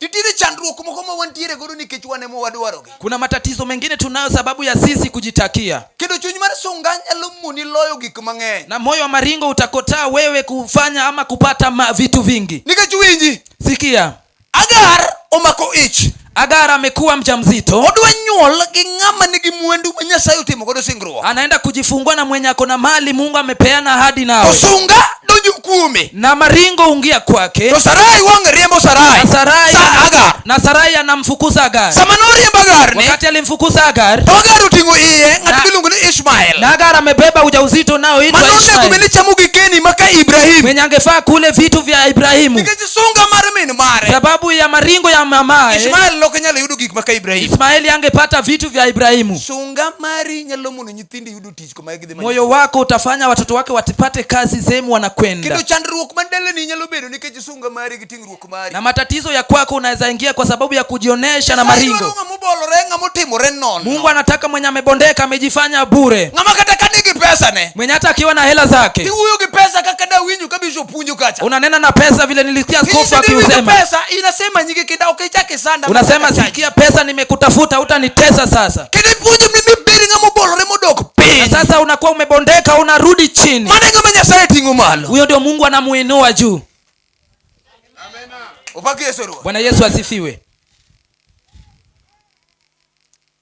Nitiere chandruok moko ma wantiere godo nikech wan ema wadwarogi. Kuna matatizo mengine tunayo sababu ya sisi kujitakia, Kendo chuny mar sunga nyalo moni loyo gik mang'eny. na moyo wa maringo utakotaa wewe kufanya ama kupata vitu vingi. Nikech winji, Sikia, Agar omako ich. Agar amekuwa mjamzito, Odwa nyuol gi ng'ama nigi mwandu ma Nyasaye otimo godo singruok. anaenda kujifungua na mwenye ako na mali Mungu amepeana ahadi To nao, sunga donjo kuome. na maringo ungia kwake To Sarai wang' riembo Sarai. na Sarai, Sa Agar. na Sarai anamfukuza Agar. Sama noriembo Agar ni, Wakati alimfukuza Agar, to Agar oting'o iye ng'at Na- miluongo ni Ishmael. na Agar amebeba ujauzito nao itwa Mano onego Ishmael, bed ni chamo gikeni maka Ibrahim. mwenye angefaa kule vitu vya Ibrahimu, Nikech sunga mar min mare. sababu ya maringo ya mamaye Ishmael ok nyal yudo gik maka Ibrahim. Ismaeli angepata vitu vya Ibrahimu. Sunga mari nyalo mono nyithindi yudo tich kuma gidhi manyo. Moyo wako utafanya watoto wake watipate kazi sehemu wanakwenda. kutenda. Kendo chandruok man dalani nyalo bedo nikech sunga mari gi ting'ruok mari. Na matatizo ya kwako unaweza ingia kwa sababu ya kujionesha na Nyasaye dwaro maringo. ng'ama obolore, ng'ama otimore nono. Mungu anataka mwenye amebondeka, amejifanya bure, Ng'ama kata ka nigi pesa ne. mwenye hata akiwa na hela zake. Tiwuoyo gi pesa kaka dawinjo ka bishop puonjo kacha. Unanena na pesa vile nilisikia askofu Kinyiso ni iwinjo akiusema. pesa inasema nyinge kinda ok ichak isanda. Unasema makata sikia, pesa nimekutafuta, hutanitesa sasa. Kendo ipuonjo ni mibed ng'ama obolore modok Na piny. sasa unakuwa umebondeka, unarudi chini. Mano e ng'ama Nyasaye ting'o malo. Huyo ndio Mungu anamuinua juu. Opak Yesu Ruoth. Bwana Yesu asifiwe.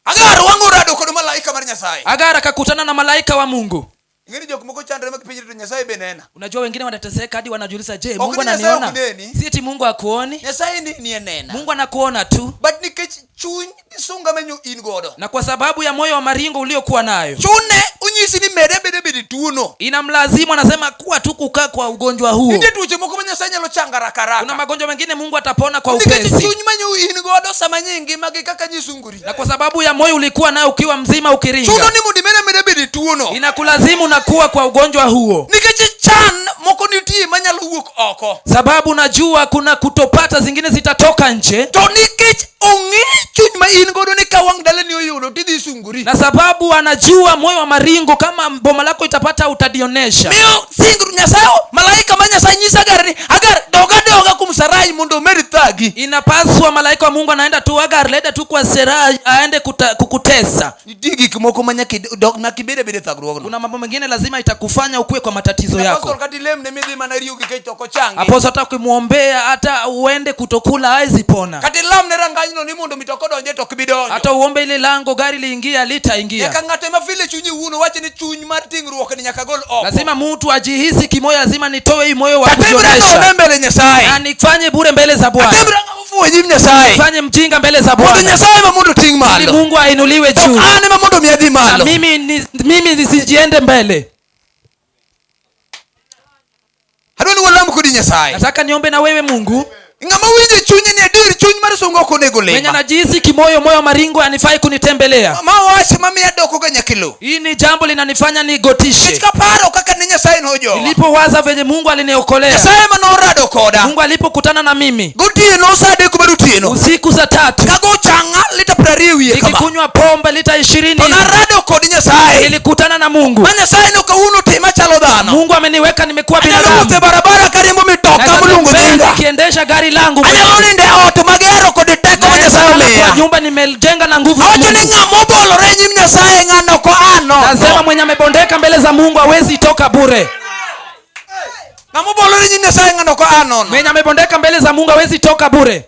Agar wang' orado kod malaika mar Nyasaye. Agar akakutana na malaika wa Mungu. Ing'e ni jok moko chandre mag pinyni to Nyasaye be nena. Unajua wengine wanateseka hadi wanajiuliza, je, Ok Mungu ni Nyasaye ananiona? ok neni. Si eti Mungu akuoni? Nyasaye neni anena. Mungu anakuona tu, But nikech chuny gi sunga menyo in godo. na kwa sababu ya moyo wa maringo uliokuwa nayo Chune onyisi ni mede bede bede tuono. inamlazimu, anasema kuwa tu kukaa kwa ugonjwa huo. Nitie tuoche moko ma Nyasaye nyalo chango haraka Kuna haraka. magonjwa mengine Mungu atapona kwa Nikech upesi, chuny manyo in godo sama nye ngima gi kaka nyisungori. na kwa sababu ya moyo ulikuwa nayo ukiwa mzima Chuno ukiringa, ni mondo imede ameda bedo e tuono. inakulazimu nakuwa kwa ugonjwa huo, Nikech chan moko nitie manyalo wuok oko. sababu najua kuna kutopata zingine zitatoka nje, To nikech ong'e chuny ma in godo ni ka wang' dalani oyudo tidhi sungori. na sababu anajua moyo wa maringo, kama boma lako itapata utadionesha. Miyo singru Nyasaye malaika ma Nyasaye nyiso Agar ni Agar doga doga kuom Sarai mondo omed thagi. Inapaswa malaika wa Mungu anaenda tu Agar, leta tu kwa Sarai aende kukutesa. Nitie gik moko ma nyaka dok nyaka ibed abeda e thagruogno. Kuna mambo mengine lazima itakufanya ukue kwa matatizo Apostle yako. kata ilemne midhi mana riyo gi kech to ok ochangi. Apostle hata ukimwombea hata uende kutokula hawezi pona. Kata ilamne rangajno ni mondo mitoka odonje to ok bi donjo. Hata uombe ile lango gari liingia litaingia. Nyaka ng'ato ema file chunye wuon owacho ni chuny mar ting'ruok ni nyaka gol oko. Lazima mtu ajihisi kimoyo, lazima nitoe hii moyo wa Atimra none kujionyesha mbele Nyasaye. na nifanye bure mbele za Bwana, Atimra ng'ama ofuwo e nyim Nyasaye. nifanye mjinga mbele za Mondo Bwana Nyasaye ema mondo oting' ili malo. Mungu ainuliwe To juu an ema mondo mi adhi na malo. mimi nisijiende mbele. Adwa ni walam kodi Nyasaye. Nataka niombe na wewe Mungu Ng'ama winjo e chunye ni adier chuny mar sunga ok onego mwenye lima. anajihisi kimoyo, moyo maringo anifai kunitembelea. Ma wach mamiyo adoko ga nyaka e lowo. Hii ni jambo linanifanya Nikech nigotishe. kaparo kaka ne Nyasaye nojowa. Nilipowaza venye Mungu aliniokolea, Nyasaye ema norado koda. Mungu alipokutana na mimi Gotieno sa adek mar otieno. usiku saa 3 Kago chang'a lita 20 e wiye kama. nikikunywa pombe lita 20 To narado kod Nyasaye. nilikutana na Mungu. Ma Nyasaye no kawuono tima chalo dhano. Mungu ameniweka nimekuwa Anyalo wuotho e binadamu. barabara kariembo mitoka Naweza moluongo tembea nyinga. nikiendesha gari langu Anyalo nindo e ot magero kod teko ma Naweza Nyasaye lala kwa omiya. nyumba nimejenga na nguvu za Awacho ni Mungu. ng'ama obolore e nyim Nyasaye ng'ano ok oa Nasema nono. mwenye amebondeka mbele za Mungu hawezi toka bure. Ng'ama obolore e nyim Nyasaye ng'ano ok oa nono. Mwenye amebondeka mbele za Mungu hawezi toka bure.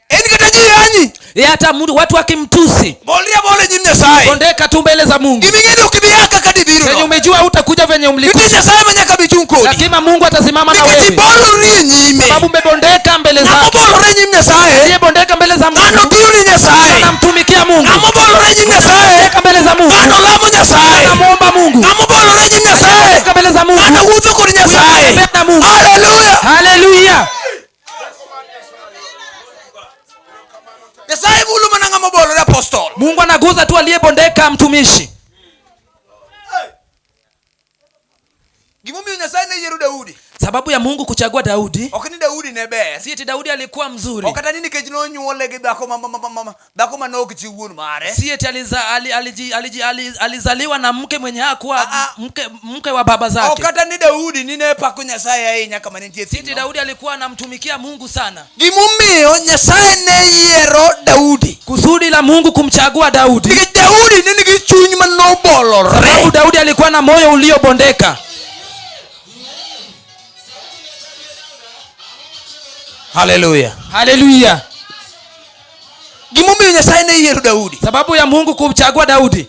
En kata ji yanyi. Ye hata watu wakimtusi, Bolri abola e nyim Nyasaye. bondeka tu mbele za Mungu. Gima ing'e ni ok ibi a kaka dibiro Venye no. umejua utakuja venye Nitie umlikuja, Nyasaye ma nyaka bi chung' kodi. lazima Mungu atasimama na Nikech wewe, ibolori e nyime. sababu umebondeka mbele Ng'ama zake. obolore e nyim Nyasaye. Aliyebondeka mbele za Ng'ano Mungu tiyo ne Nyasaye. anamtumikia Mungu. Ng'ama obolore e nyim Nyasaye. Bondeka mbele za Mungu, Ng'ano lamo Nyasaye. anamuomba Mungu. Ng'ama obolore e nyim Nyasaye. Bondeka mbele za Mungu, Ng'ano wuotho kod Nyasaye. anatembea na Mungu. Haleluya. Haleluya! Nyasaye mulo mana ng'ama obolore apostol. Mungu anaguza tu aliyebondeka mtumishi. Gimomiyo Nyasaye ne yiero Daudi. Sababu ya Mungu kuchagua Daudi Ok ni Daudi ne ber. si eti Daudi alikuwa mzuri, Ok kata ni nikech nonyuole gi dhako ma dhako ma nok chi wuon mare. si eti alizaliwa na mke mwenye hakuwa mke wa baba Ok zake. kata ni Daudi ni ne pako Nyasaye ahinya kama ne nitie Si eti thim. Daudi alikuwa anamtumikia Mungu sana. Gimomiyo Nyasaye ne yiero Daudi. Kusudi la Mungu kumchagua Daudi, Nikech Daudi ne nigi chuny manobolore. sababu Daudi alikuwa na moyo uliobondeka. Haleluya. Haleluya! Gimomiyo Nyasaye ne yiero Daudi. Sababu ya Mungu kumchagua Daudi,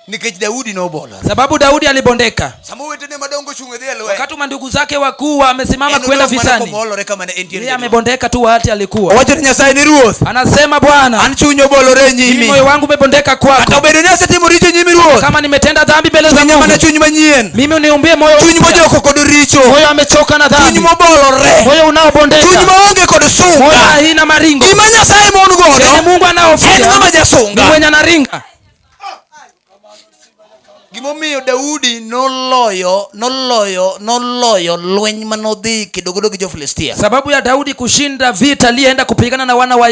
Nikech Daudi nobolore. sababu Daudi alibondeka. Sama owetene madongo ochung' e dhi e lweny. Wakati mandugu zake wakuu wamesimama En kwenda odong' mana vitani, kobolore kama ne entie. yeye amebondeka tu wakati alikuwa. Owacho ni Nyasaye ni ruoth. Anasema Bwana, An chuny obolore e mimi nyimi. moyo wangu umebondeka Kata kwako, obedo ni asetimo richo e nyimi ruoth. kama nimetenda dhambi mbele za Chunya Mungu, mana chuny manyien. mimi uniumbie moyo Chuny mpya. mojoko kod richo. Moyo amechoka na Chuny dhambi, mobolore. moyo unaobondeka, Chuny maonge kod moyo sunga. haina maringo. Gima Nyasaye mon Yenye godo Mungu en anahofia ng'ama ni jasunga. mwenye anaringa. Gimomiyo Daudi noloyo lweny manodhi kedo godo gi jo-Filistia. Sababu ya Daudi kushinda vita aliyeenda kupigana na wana wa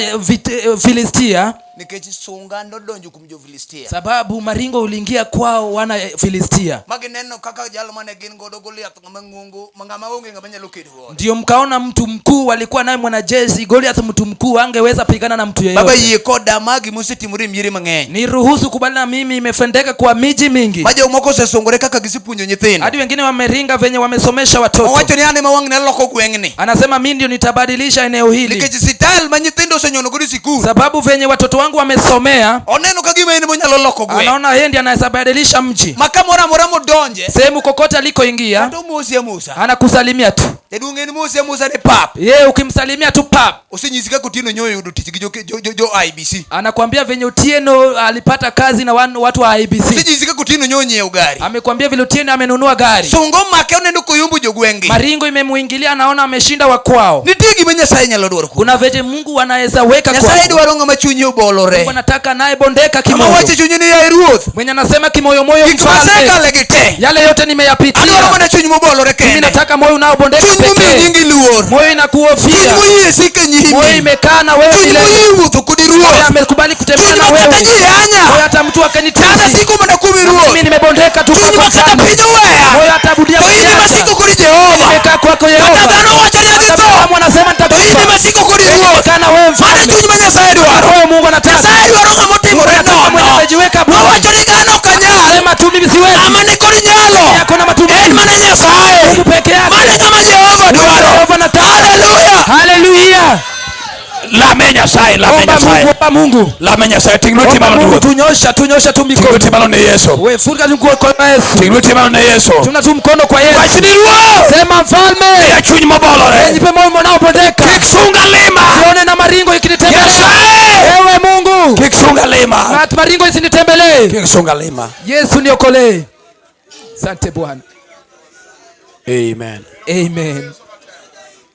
Filistia, Nikech sunga nodonjo kuom jo-Filistia. sababu maringo uliingia kwao wana Filistia. Ma gineno kaka jal mane gin godo Goliath ng'ama ng'ongo, ng'ama onge ng'ama nyalo kedo godo. Ndio mkaona mtu mkuu walikuwa naye mwanajeshi Goliath, mtu mkuu angeweza pigana na mtu Baba yeyote. yie koda magi mosetimore e miere mang'eny. Niruhusu kubali na mimi, imefendeka kwa miji mingi, Ma jomoko osesungore kaka gisepuonjo nyithindo. hadi wengine wameringa venye wamesomesha watoto. Owacho ni an ema wang'ni aloko gweng'ni. Anasema mimi ndio nitabadilisha eneo hili, Nikech sital ma nyithindo osenyono godo e sikul. sababu venye watoto wangu wamesomea. Oneno ka gima en emonyalo loko gweng'. Anaona yeye ndiye anaweza badilisha mji. Ma kamoro amora modonje, Sehemu kokote alikoingia kata omosi amosa. anakusalimia tu. Jaduong' en mosi amosa ni pap. Yeye ukimsalimia tu pap, Osenyisi kaka Otieno nyo oyudo tich gi jo IBC. anakuambia venye Otieno alipata kazi na watu wa IBC. Osenyisi kaka Otieno nyo onyiewo gari. Amekwambia vile Otieno amenunua gari. Sunga omake oneno koyombo jogweng'gi. Maringo imemuingilia, anaona ameshinda wa kwao. Nitie gima Nyasaye nyalo dwaro kuomi. Kuna venye Mungu anaweza weka Nyasaye kwako. dwaro ng'ama chunye obolore. Mungu anataka naye bondeka Ng'ama kimoyo, wacho e chunye ni yaye ruoth. mwenye anasema kimoyomoyo, Gik mfalme, masekale gi te. yale yote nimeyapitia, Adwaro mana chuny mobolore mimi kende. nataka moyo unaobondeka Chuny momiyo pekee, nyingi luor. moyo Chuny inakuhofia, moyie sike moyo nyimi. imekaa na wewe Chuny milele, moyie wuotho kodi moyo ruoth. amekubali kutembea Chuny na ma kata wewe, ji yanya. moyo hata mtu Tana akanitusi siko mana kuomi ruoth. mimi nimebondeka tu Chuny kwako ma kata mfalme, piny oweya. moyo hata budia To in ema siko kodi Jehova. nimekaa kwako Kata Yehova, dhano wacho ni adhi hata tho. binadamu wanasema To in nitakufa, ema siko kodi ruoth. nimekaa na wewe Mano mfalme, chuny ma Nyasaye dwaro. moyo Mungu anataka, Nyasaye dwaro ng'ama otimore anataka mwenye nono. amejiweka bure, Mawacho ni dhano ok anyal. sema tu mimi siwezi, Ng'ama nikod nyalo. yako na En matumaini mana Nyasaye. Mungu peke yake. Mano ng'ama Jehova dwaro. Jehova anataka. Haleluya. Haleluya. Lame Nyasaye, lame Omba Mungu, Nyasaye. omba Mungu. Lame Nyasaye, ting' lweti Omba malo Mungu, ruoth. tunyosha, tunyosha tu Ting' mikono. lweti malo ne Yesu. We funga tu mkono kwa Yesu. Ting' lweti malo ne Yesu. Tuna tu mkono kwa Wach Yesu. ni ruoth. Sema mfalme, Miya chuny mobolore. nipe moyo unaobondeka. Kik sunga lima. Sione na maringo ikinitembelea. Nyasaye. Ewe Mungu, Kik sunga lima. Maringo isinitembelee. Kik sunga lima. Yesu niokolee. Asante Bwana. Amen. Amen.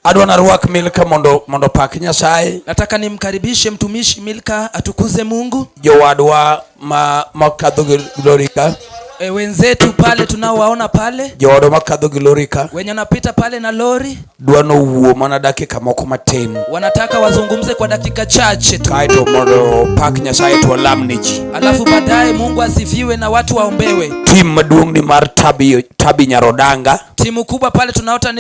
Adwa narwak Milka mondo pak Nyasaye. Nataka nimkaribishe mtumishi Milka atukuze Mungu. Jowadwa ma makadho gi lorika. Wenzetu pale tunaowaona pale, Jowadwa makadho gi lorika wenye wanapita pale na lori, dwa nowuo mana dakika moko matin wanataka wazungumze kwa dakika chache tu, kaeto mondo pak Nyasaye to walam ne ji. alafu baadaye Mungu asifiwe na watu waombewe. Tim maduong' ni mar Tabi Nyarodanga. Timu kubwa pale tunaota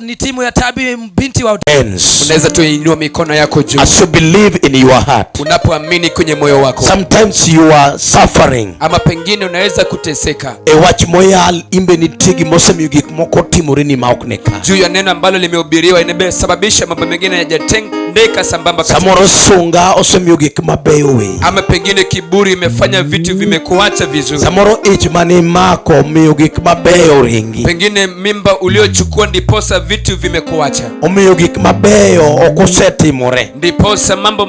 ni timu ya Tabi binti wa Ends. Unaweza tu inua mikono yako juu. As you believe in your heart. Unapoamini kwenye moyo wako. Sometimes you are suffering. Ama pengine unaweza kuteseka. E wach moyal imbe nitie gimosemiyo gik moko timoreni ma ok ni kare. Juu ya neno ambalo limehubiriwa imesababisha mambo mengine hayajatendeka sambamba katika Samoro sunga osemiyo gik mabeyo weyi. Ama pengine kiburi imefanya vitu vimekuacha vizuri. Samoro ich mane imako omiyo gik mabeyo ringi. Pengine mimba uliochukua ndiposa vitu vimekuacha. Omiyo gik mabeyo ok osetimore. Ndiposa mambo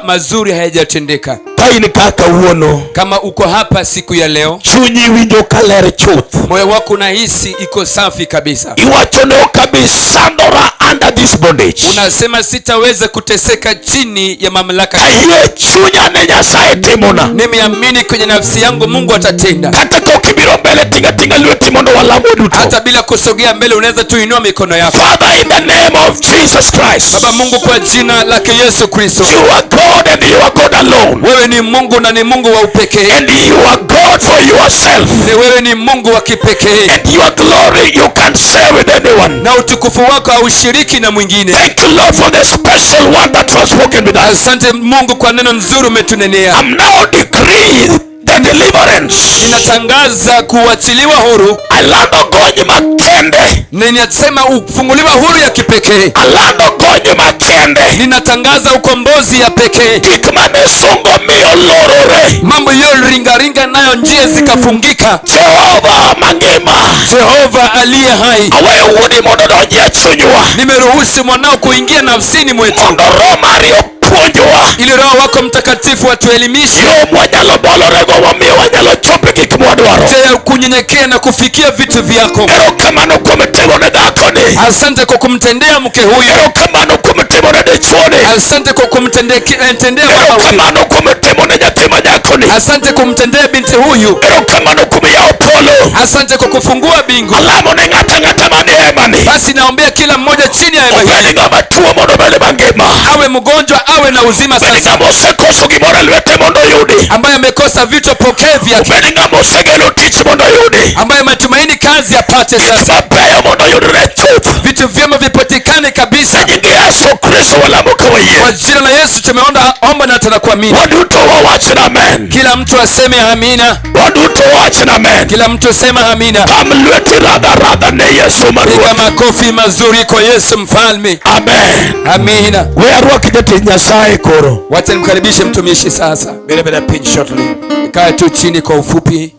mazuri hayajatendeka. Ka in ka kawuono, Kama uko hapa siku ya leo, chunyi winjo kaler chuth. moyo wako unahisi iko safi kabisa. Iwacho ni ok abi sandora under this bondage. Unasema sitaweza kuteseka chini ya mamlaka. Ayie chunya ne Nyasaye timona. Nimeamini kwenye nafsi yangu Mungu atatenda. Kata ka ok ibiro mbele tinga tinga lweti mondo walam duto. Hata bila kusogea mbele unaweza tu inua mikono yako. Father, in the name of Jesus Christ. Baba Mungu, kwa jina lake Yesu Kristo. You are God and you are God alone. Wewe ni Mungu na ni Mungu wa upekee. And you are God for yourself. Ni wewe ni Mungu wa kipekee. And your glory you can share with anyone. Na utukufu wako haushiriki na mwingine. Thank you, Lord, for the special word that was spoken with us. Asante Mungu kwa neno nzuri umetunenea. I'm now decreeing the deliverance. Ninatangaza kuachiliwa huru. Alando gony makende. Ninasema ufunguliwa huru ya kipekee. Alando gony makende. Ninatangaza ukombozi ya pekee. Gik mane sungo miyo lorore. Mambo yoringaringa nayo njia zikafungika. Jehova mangima. Jehova aliye hai. Aweyo wuodi mondo odonji e chunywa. Nimeruhusu mwanao kuingia nafsini mwetu. Mondo Roho mari opuonjwa. Ili Roho wako Mtakatifu atuelimishe. Yo mwanyalo bolorego wamiyo wanyalo chopo gik mwadwaro. Njia ya kunyenyekea na kufikia vitu vyako. Erokamano kuom timo ne dhakoni. Asante kwa kumtendea mke huyu. Erokamano kuom timo ne dichuoni. Asante kwa kumtendea mama huyu. Erokamano kuom timo ne nyathi ma nyakoni. Asante kumtendea binti huyu. Erokamano kuom yawo polo. Asante kwa kufungua bingu. Alamo ne ng'ato ang'ata manie hemani. Basi naombea kila mmoja chini ya hema Obed hii, ng'ama tuo mondo obed mangima. awe mgonjwa awe na uzima Obed sasa, ng'ama osekoso gimoro e lwete mondo oyudi. ambaye amekosa vitu apokee vyake, Obed ng'ama osegeno tich mondo oyudi. ambaye ametumaini kazi apate Gik sasa, mabeyo mondo oyudre chuth. vitu vyema vipatikane kabisa. E nying Yesu Kristo walamo ka Kwa wayie. jina la Yesu tumeomba omba na tunakuamini. Waduto wawach ni amen. Kila mtu aseme amina, Waduto wawach ni amen. kila mtu asema amina. Pam lweti radha radha ne Yesu Piga maruoth. makofi mazuri kwa Yesu mfalme. Amen. Amina. We arwaki jatich Nyasaye koro. Wacha nimkaribishe mtumishi sasa. Bed abeda piny shortly. Kaa tu chini kwa ufupi,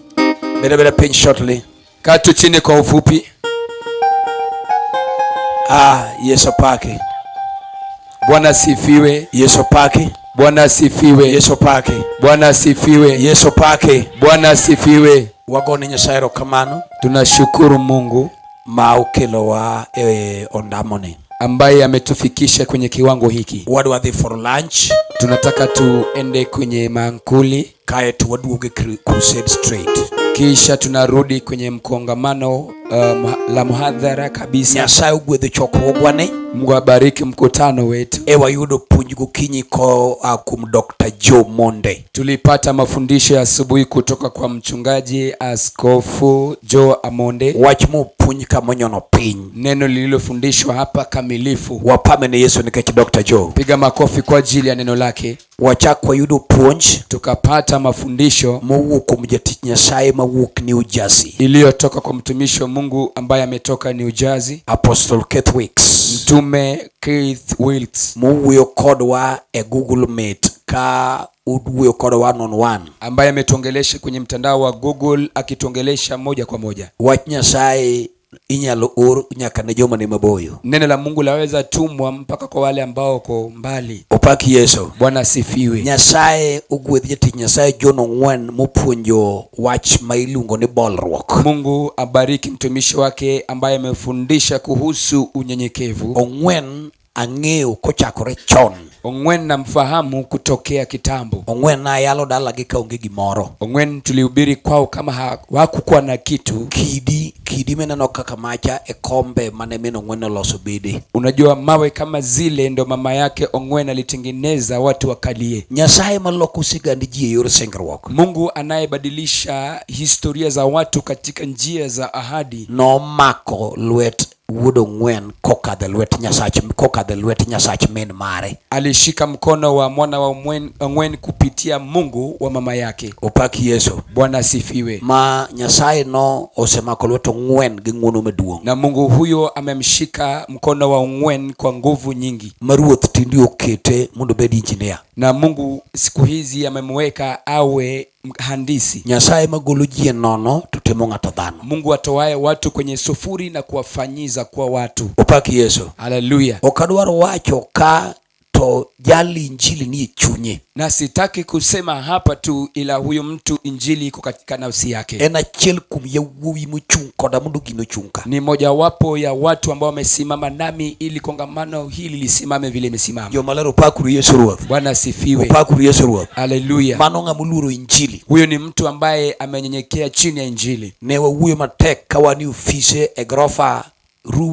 Bed abeda piny shortly. kaa tu chini kwa ufupi. Ah, Yesu paki. Bwana asifiwe, Yesu paki. Bwana asifiwe, Yesu paki. Bwana asifiwe, Yesu paki. Bwana asifiwe. Wagone Nyasaye erokamano Tunashukuru Mungu ma okelowa e ondamoni. ambaye ametufikisha kwenye kiwango hiki. Wadwa dhi for lunch Tunataka tuende kwenye mankuli, kaeto waduogo e crusade straight. kisha tunarudi kwenye mkongamano la mhadhara kabisa. Nyasaye ogwedho chokruogwani Mungu abariki mkutano wetu. e wayudo puonj gokinyi koa kuom Dr. Joe Monde. Tulipata mafundisho ya asubuhi kutoka kwa mchungaji Askofu Joe Amonde, Wach mopuonj kamonyono piny. neno lililofundishwa hapa kamilifu. Wapame ne Yesu nikech Dr. Joe. Piga makofi kwa ajili ya neno lake. Wachak wayudo puonj Tukapata mafundisho mowuok kuom jatich Nyasaye mawuok New Jersey, iliyotoka kwa mtumishi wa Mungu ambaye ametoka New Jersey, Apostle Keith Wicks, Mtume Keith Wilkes, mowuoyo kodwa e Google Meet ka uwuoyo kodwa one on one. ambaye ametuongelesha kwenye mtandao wa Google akituongelesha moja kwa moja. Wach Nyasaye inyalo or nyaka ne joma ni maboyo. Neno la Mungu laweza tumwa mpaka kwa wale ambao wako mbali. Opak Yesu. Bwana asifiwe. Nyasaye ogwedh jatich Nyasaye John Ong'wen mopuonjo wach ma iluongo ni bolruok. Mungu abariki mtumishi wake ambaye amefundisha kuhusu unyenyekevu. Ong'wen ang'eyo kochakore chon. Ong'wen namfahamu kutokea kitambo. Ong'wen nayalo dalagi kaonge gimoro. Ong'wen tulihubiri kwao kama hawakukuwa na kitu. Kidi mineno kaka macha e kombe mane min Ong'wen oloso bede. Unajua, mawe kama zile ndo mama yake Ong'wen alitengeneza watu wakalie. Nyasaye maloko sigand ji e yor singruok Mungu anayebadilisha historia za watu katika njia za ahadi nomako lwet wuod Ong'wen kokadho e lwet Nyasach kokadho e lwet Nyasach min mare. alishika mkono wa mwana wa Ong'wen kupitia Mungu wa mama yake. Opak Yesu. Bwana asifiwe. Ma Nyasaye no osemako lwet Ong'wen gi ng'wono maduong'. Na Mungu huyo amemshika mkono wa Ong'wen kwa nguvu nyingi, Ma ruoth tinde okete mondo obed engineer. na Mungu siku hizi amemweka awe mhandisi. Nyasaye magolo ji e nono to timo ng'ato dhano. Mungu atoae watu kwenye sufuri na kuwafanyiza kuwa watu. Opak Yesu. Haleluya. Ok adwar wacho ka to jali injili ni e chunye. Na sitaki kusema hapa tu, ila huyu mtu injili iko katika nafsi yake. En achiel kuom yawuowi mochung' koda mondo gino ochung' ka. Ni mojawapo ya watu ambao wamesimama nami ili kongamano hili lisimame vile imesimama. Joma ler opakuru Yesu Ruoth. Bwana asifiwe. Opakuru Yesu Ruoth. Haleluya. Mano ng'ama oluoro injili. Huyo ni mtu ambaye amenyenyekea chini ya injili. Ne wawuoyo matek ka wan e ofise e grofa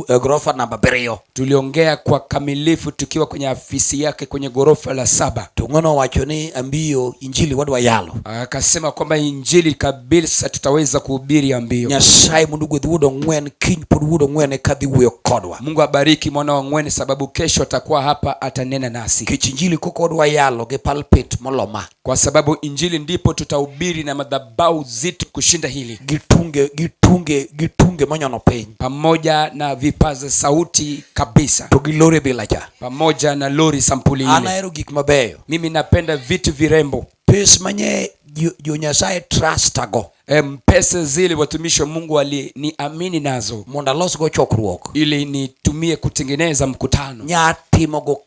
e grofa namba abiriyo. Tuliongea kwa kamilifu tukiwa kwenye afisi yake kwenye ghorofa la 7. To ng'ano owacho ni ambiyo injili wadwa yalo. Akasema kwamba injili kabisa tutaweza kuhubiri ambio. Nyasaye mondo ogwedh wuod Ong'wen kiny pod wuod Ong'wen eka dhi wuoyo kodwa. Mungu abariki mwana wa Ong'wen sababu kesho atakuwa hapa atanena nasi. Nikech injili koko wadwa yalo gi pulpit moloma. Kwa sababu injili ndipo tutahubiri na madhabahu zito kushinda hili. Gi tunge monyono piny. Pamoja na vipaza sauti kabisa. To gi lori bila cha. Pamoja na lori sampuli An ile. ahero gik mabeyo. Mimi napenda vitu virembo. Pes manye jo Nyasaye trustago. Pesa zile watumishi wa Mungu waliniamini nazo Mondo alosgo chokruok. ili nitumie kutengeneza mkutano. Nya timogo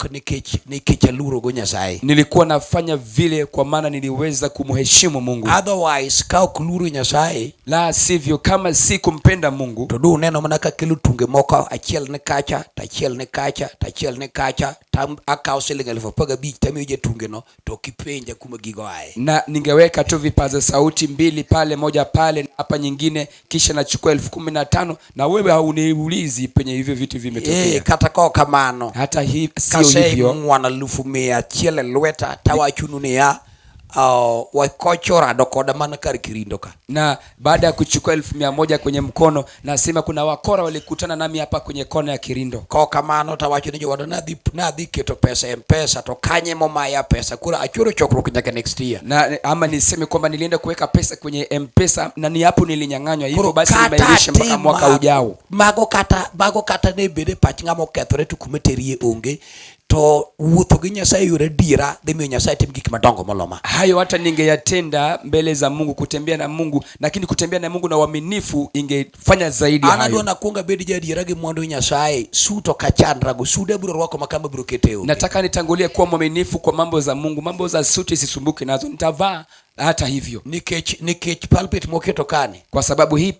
nikech aluorogo Nyasaye. Nilikuwa nafanya vile kwa maana niliweza kumheshimu Mungu. Otherwise ka ok luoro Nyasaye, La sivyo, kama si kumpenda Mungu, to du neno mana ka kelo tunge moko achiel ni kacha, to achiel ni kacha, to achiel ni kacha, to akawo siling 15,000 tamiyo jatunge no, to ok ipenja kuma gigo aye. Na ningeweka tu vipaza sauti 2 pale, moja moja pale na hapa nyingine, kisha nachukua 15,000 na wewe hauniulizi penye hivyo vitu vimetokea. Kata kok kamano. Hata sio hivyo. Kaseng'wano 100,000 e lweta tawachonu niya wakocho orado koda mana kar Kirindo ka. Na baada ya kuchukua 100,000 kwenye mkono, nasema kuna wakora walikutana nami hapa kwenye kona ya Kirindo. Kok kamano tawacho ni jowada nadhi keto pesa e Mpesa to kanye momaya pesa koro achoro chokruok nyaka next year. Na ama niseme kwamba nilienda kuweka pesa kwenye Mpesa na ni hapo nilinyang'anywa, hivyo Koro basi kata nimeirisha mpaka atim mwaka ujao. Mago kata ne bede pach ng'ama okethore to kuma terie onge to wuotho gi Nyasaye e yor adiera dhi miyo Nyasaye tim gik madongo moloma. Hayo hata ningeyatenda mbele za Mungu, kutembea na Mungu, lakini kutembea na Mungu na uaminifu ingefanya zaidi ya An adwa hayo. nakuong abed jaadiera gi mwandu Nyasaye, sut ok achandrago, sude abiro rwako ma kama abiro kete onge. Nataka nitangulie kuwa mwaminifu kwa mambo za Mungu, mambo za suti sisumbuke nazo, nitavaa hata hivyo. Nikech pulpit moketo kani Kwa sababu hii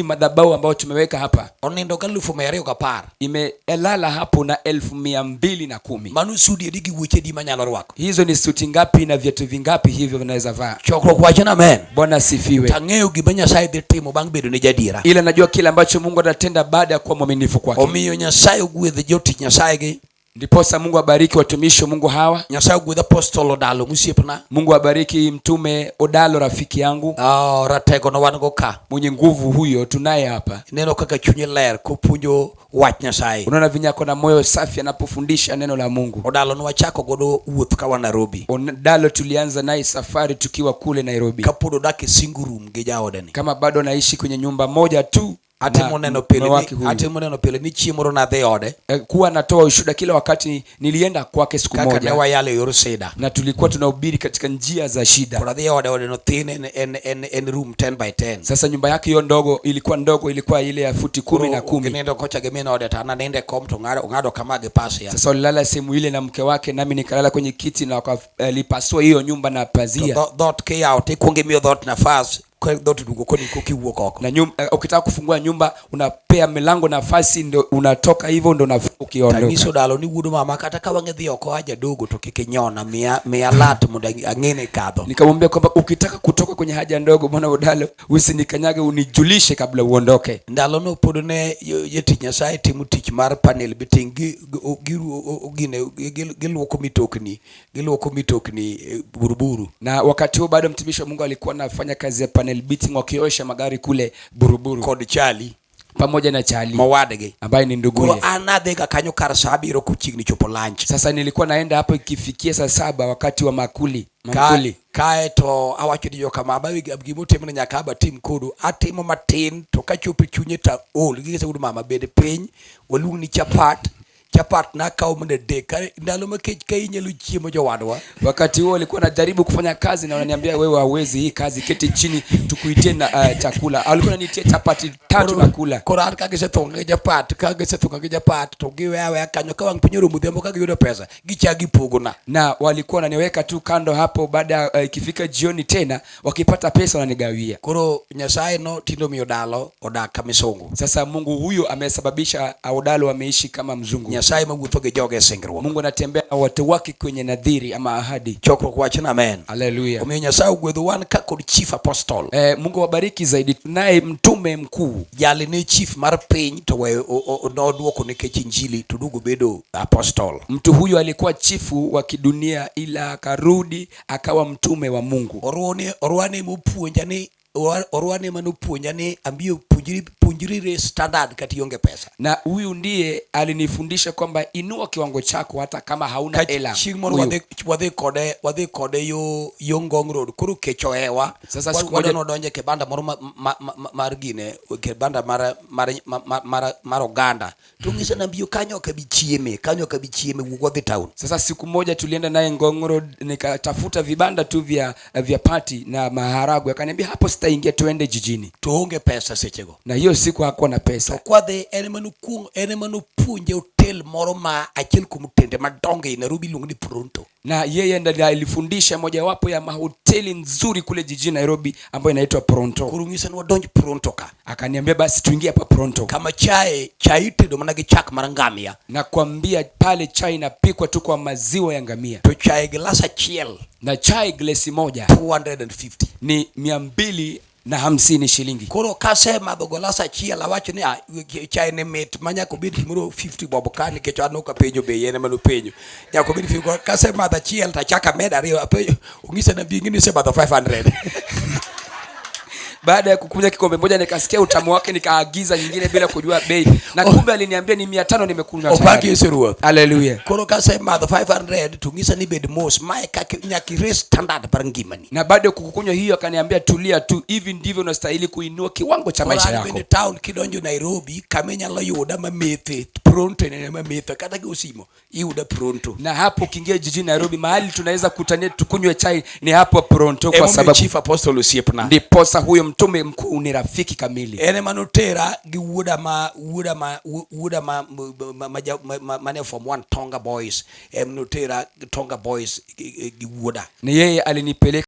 madhabahu ambayo tumeweka hapa onindo gi 210,000. imelala hapo na 210,000. Mano sudi adi gi wuoche adi manyalo rwako? Hizo ni suti ngapi na viatu vingapi hivyo vinaweza vaa? Chokruok wacho ni amen. Bwana asifiwe. Tang'eyo gima Nyasaye dhi timo bang' bedo ne jaadiera. Ila najua kile ambacho Mungu atatenda baada ya kuwa mwaminifu kwake. Omiyo Nyasaye ogwedh jotich Nyasaye gi. Ndiposa Mungu abariki watumishi wa Mungu hawa. Nyasaye ogwedh Apostol Odalo mosiepna. Mungu abariki mtume Odalo rafiki yangu. Oh, ratego no wan go ka. Mwenye nguvu huyo tunaye hapa. Ineno kaka chunye ler kopuonjo wach Nyasaye. Unaona venye ako na moyo safi anapofundisha neno la Mungu. Odalo nwachako godo wuoth ka wan Nairobi. Odalo tulianza naye safari tukiwa kule Nairobi. Kapod odak e single room gi jaode ni. Kama bado naishi kwenye nyumba moja tu Atemo na neno pile mume wake ni huyu. Atemo neno pile ni chieng' moro nadhi ode. Kuwa natoa ushuhuda kila wakati, nilienda kwake siku Kaka ne moja wayalo e yor sida. Na tulikuwa tunahubiri katika njia za shida. Koro adhi ode, ode no thin, en room 10 by 10. Sasa nyumba yake hiyo ndogo ilikuwa ndogo, ilikuwa ile ya futi 10 na 10. Ginindo kocha gi min ode to an anindo e kom to ong'ado kama gi pasia. Sasa walilala sehemu ile na mke wake, nami nikalala kwenye kiti na wakalipasua hiyo nyumba na To pazia. Dhoot kiyawo to ikuongo imiyo dhoot nafas ka dhoot oduogo koni kokiwuok oko. Na ukitaka kufungua nyumba unapea milango nafasi, ndo unatoka hivyo, ndo ukiondoka. Tanyiso dalo ni wuod mama kata ka wang'e dhi oko haja dogo to kik inyona miya lat mondo ang'ene kadho. Nikamwambia kwamba ukitaka kutoka kwenye haja ndogo, bwana Odalo, usinikanyage, unijulishe kabla uondoke. Ndalono pod ne jotich Nyasaye timo tich mar panel beating gine giluoko mitokni Buruburu. Na wakati huo bado mtumishi wa Mungu alikuwa anafanya kazi ya panel beating, wakiosha magari kule Buruburu kod Chali pamoja na Chali mowadgi ambaye ni koro nduguye. an nadhiga kanyo kar sa 7 kochiegni chopo lunch. Sasa nilikuwa naenda hapo ikifikia saa 7 wakati wa makuli Ka, mamkuli. kae to awacho ni joka mama gimotimne nyaka aba tim kodu atimo matin to kachopo e chunye ta ol ging'ise wuod mama bed piny waluong ni chapat chapat nakawo mana adek ndalo ma kech ka inyalo chiemo jowadwa. Wakati huo walikuwa najaribu kufanya kazi na wananiambia, wewe hauwezi hii kazi, keti chini tukuitie na chakula. Alikuwa ananiitia chapati tatu na kula. Koro an ka gisethuonga gi chapat to giweya aweya kanyo ka wang' piny oromo odhiambo ka giyudo pesa gichak gipogona. Na walikuwa wananiweka tu kando hapo, baada ya ikifika jioni tena wakipata pesa wananigawia. Koro Nyasaye no tinde omiyo dalo odak ka misungu. Sasa Mungu huyo amesababisha Odalo ameishi kama mzungu. Nyasaye mawuotho gi joge e singruok. Mungu anatembea na watu wake kwenye nadhiri ama ahadi. Chokruok wacho ni amen. Haleluya. Omiyo Nyasaye ogwedho wan ka kod chief apostle. Mungu wabariki zaidi. Tunaye mtume mkuu. Jali ne chief mar piny to weyo nodwoko nikech injili to duogo bedo apostle. Mtu huyu alikuwa chifu wa kidunia, ila akarudi akawa mtume wa Mungu. Orwane mopuonja ni Orwane manopuonja ni ambiyo puonjri re standard kata ionge pesa. Na huyu ndiye alinifundisha kwamba inua kiwango chako hata kama hauna Ka hela. chieng' moro Huyu. wadhi kode yo Ngong Road koro kech ohewa. Sasa siku moja- Wadwa nodonje kibanda moro mar gine kibanda mar oganda to ng'isa na ambiyo kanyo ok abi chieme, kanyo ok abi chieme, wuog wadhi town. Sasa siku moja tulienda naye Ngong Road, nikatafuta vibanda tu vya pati na maharagwe, akaniambia hapo sitaingia, tuende jijini. To onge pesa sechego. Na hiyo siku hakuwa na To pesa. kwadhi en ema nokuong en ema nopuonje hotel moro ma achiel kuom otende madongo ei Nairobi iluongo ni Pronto. Na yeye ndiye alifundisha mojawapo ya mahoteli nzuri kule jijini Nairobi ambayo inaitwa Pronto. Koro ng'isa ni wadonj Pronto ka. Akaniambia basi tuingie hapa Pronto. Kama chae itedo mana gi chak mar ngamia. Nakwambia pale chai inapikwa tu kwa maziwa ya ngamia. To chae gilas achiel Na chai glesi moja 250. ni 250. na hamsini shilingi. Koro kasemadho golas achiel awacho ni ah, chai ni mit ma nyaka obed gimoro 50 bob ka nikech an ok apenjo bei en ema nopenjo. Nyaka obed 50 bob. Kasemadho achiel to achako amedo ariyo apenjo onyisa ni bi ing'e ni isemadho 500. Baada ya kukunywa kikombe moja nikasikia utamu wake, nikaagiza nyingine bila kujua bei, na kumbe aliniambia ni 500 nimekunywa Opak tayari. Yesu Ruoth. Haleluya. Koro kasemadho 500 to ng'isa ni bed mos mae kaka nyaka ires standard mar ngimani. Na baada ya kukunywa hiyo akaniambia tulia tu, hivi ndivyo unastahili kuinua kiwango cha Koro maisha an yako. bende town kidonjo Nairobi kama inyalo yuda mamethe pronto en mamethe kata gi osimo iyuda pronto. Na hapo ukiingia jijini Nairobi, mahali tunaweza kutania tukunywe chai ni hapo Pronto, kwa Emomiyo sababu Chief Apostle osiepna. ndiposa huyo mtume mkuu ni rafiki kamili. En ema notera gi wuoda ma wuoda ma wuoda ma ma- ma- ma- ma- ma- mane form 1 Tonga Boys em notera Tonga Boys gi gi wuoda. Ni yeye alinipeleka.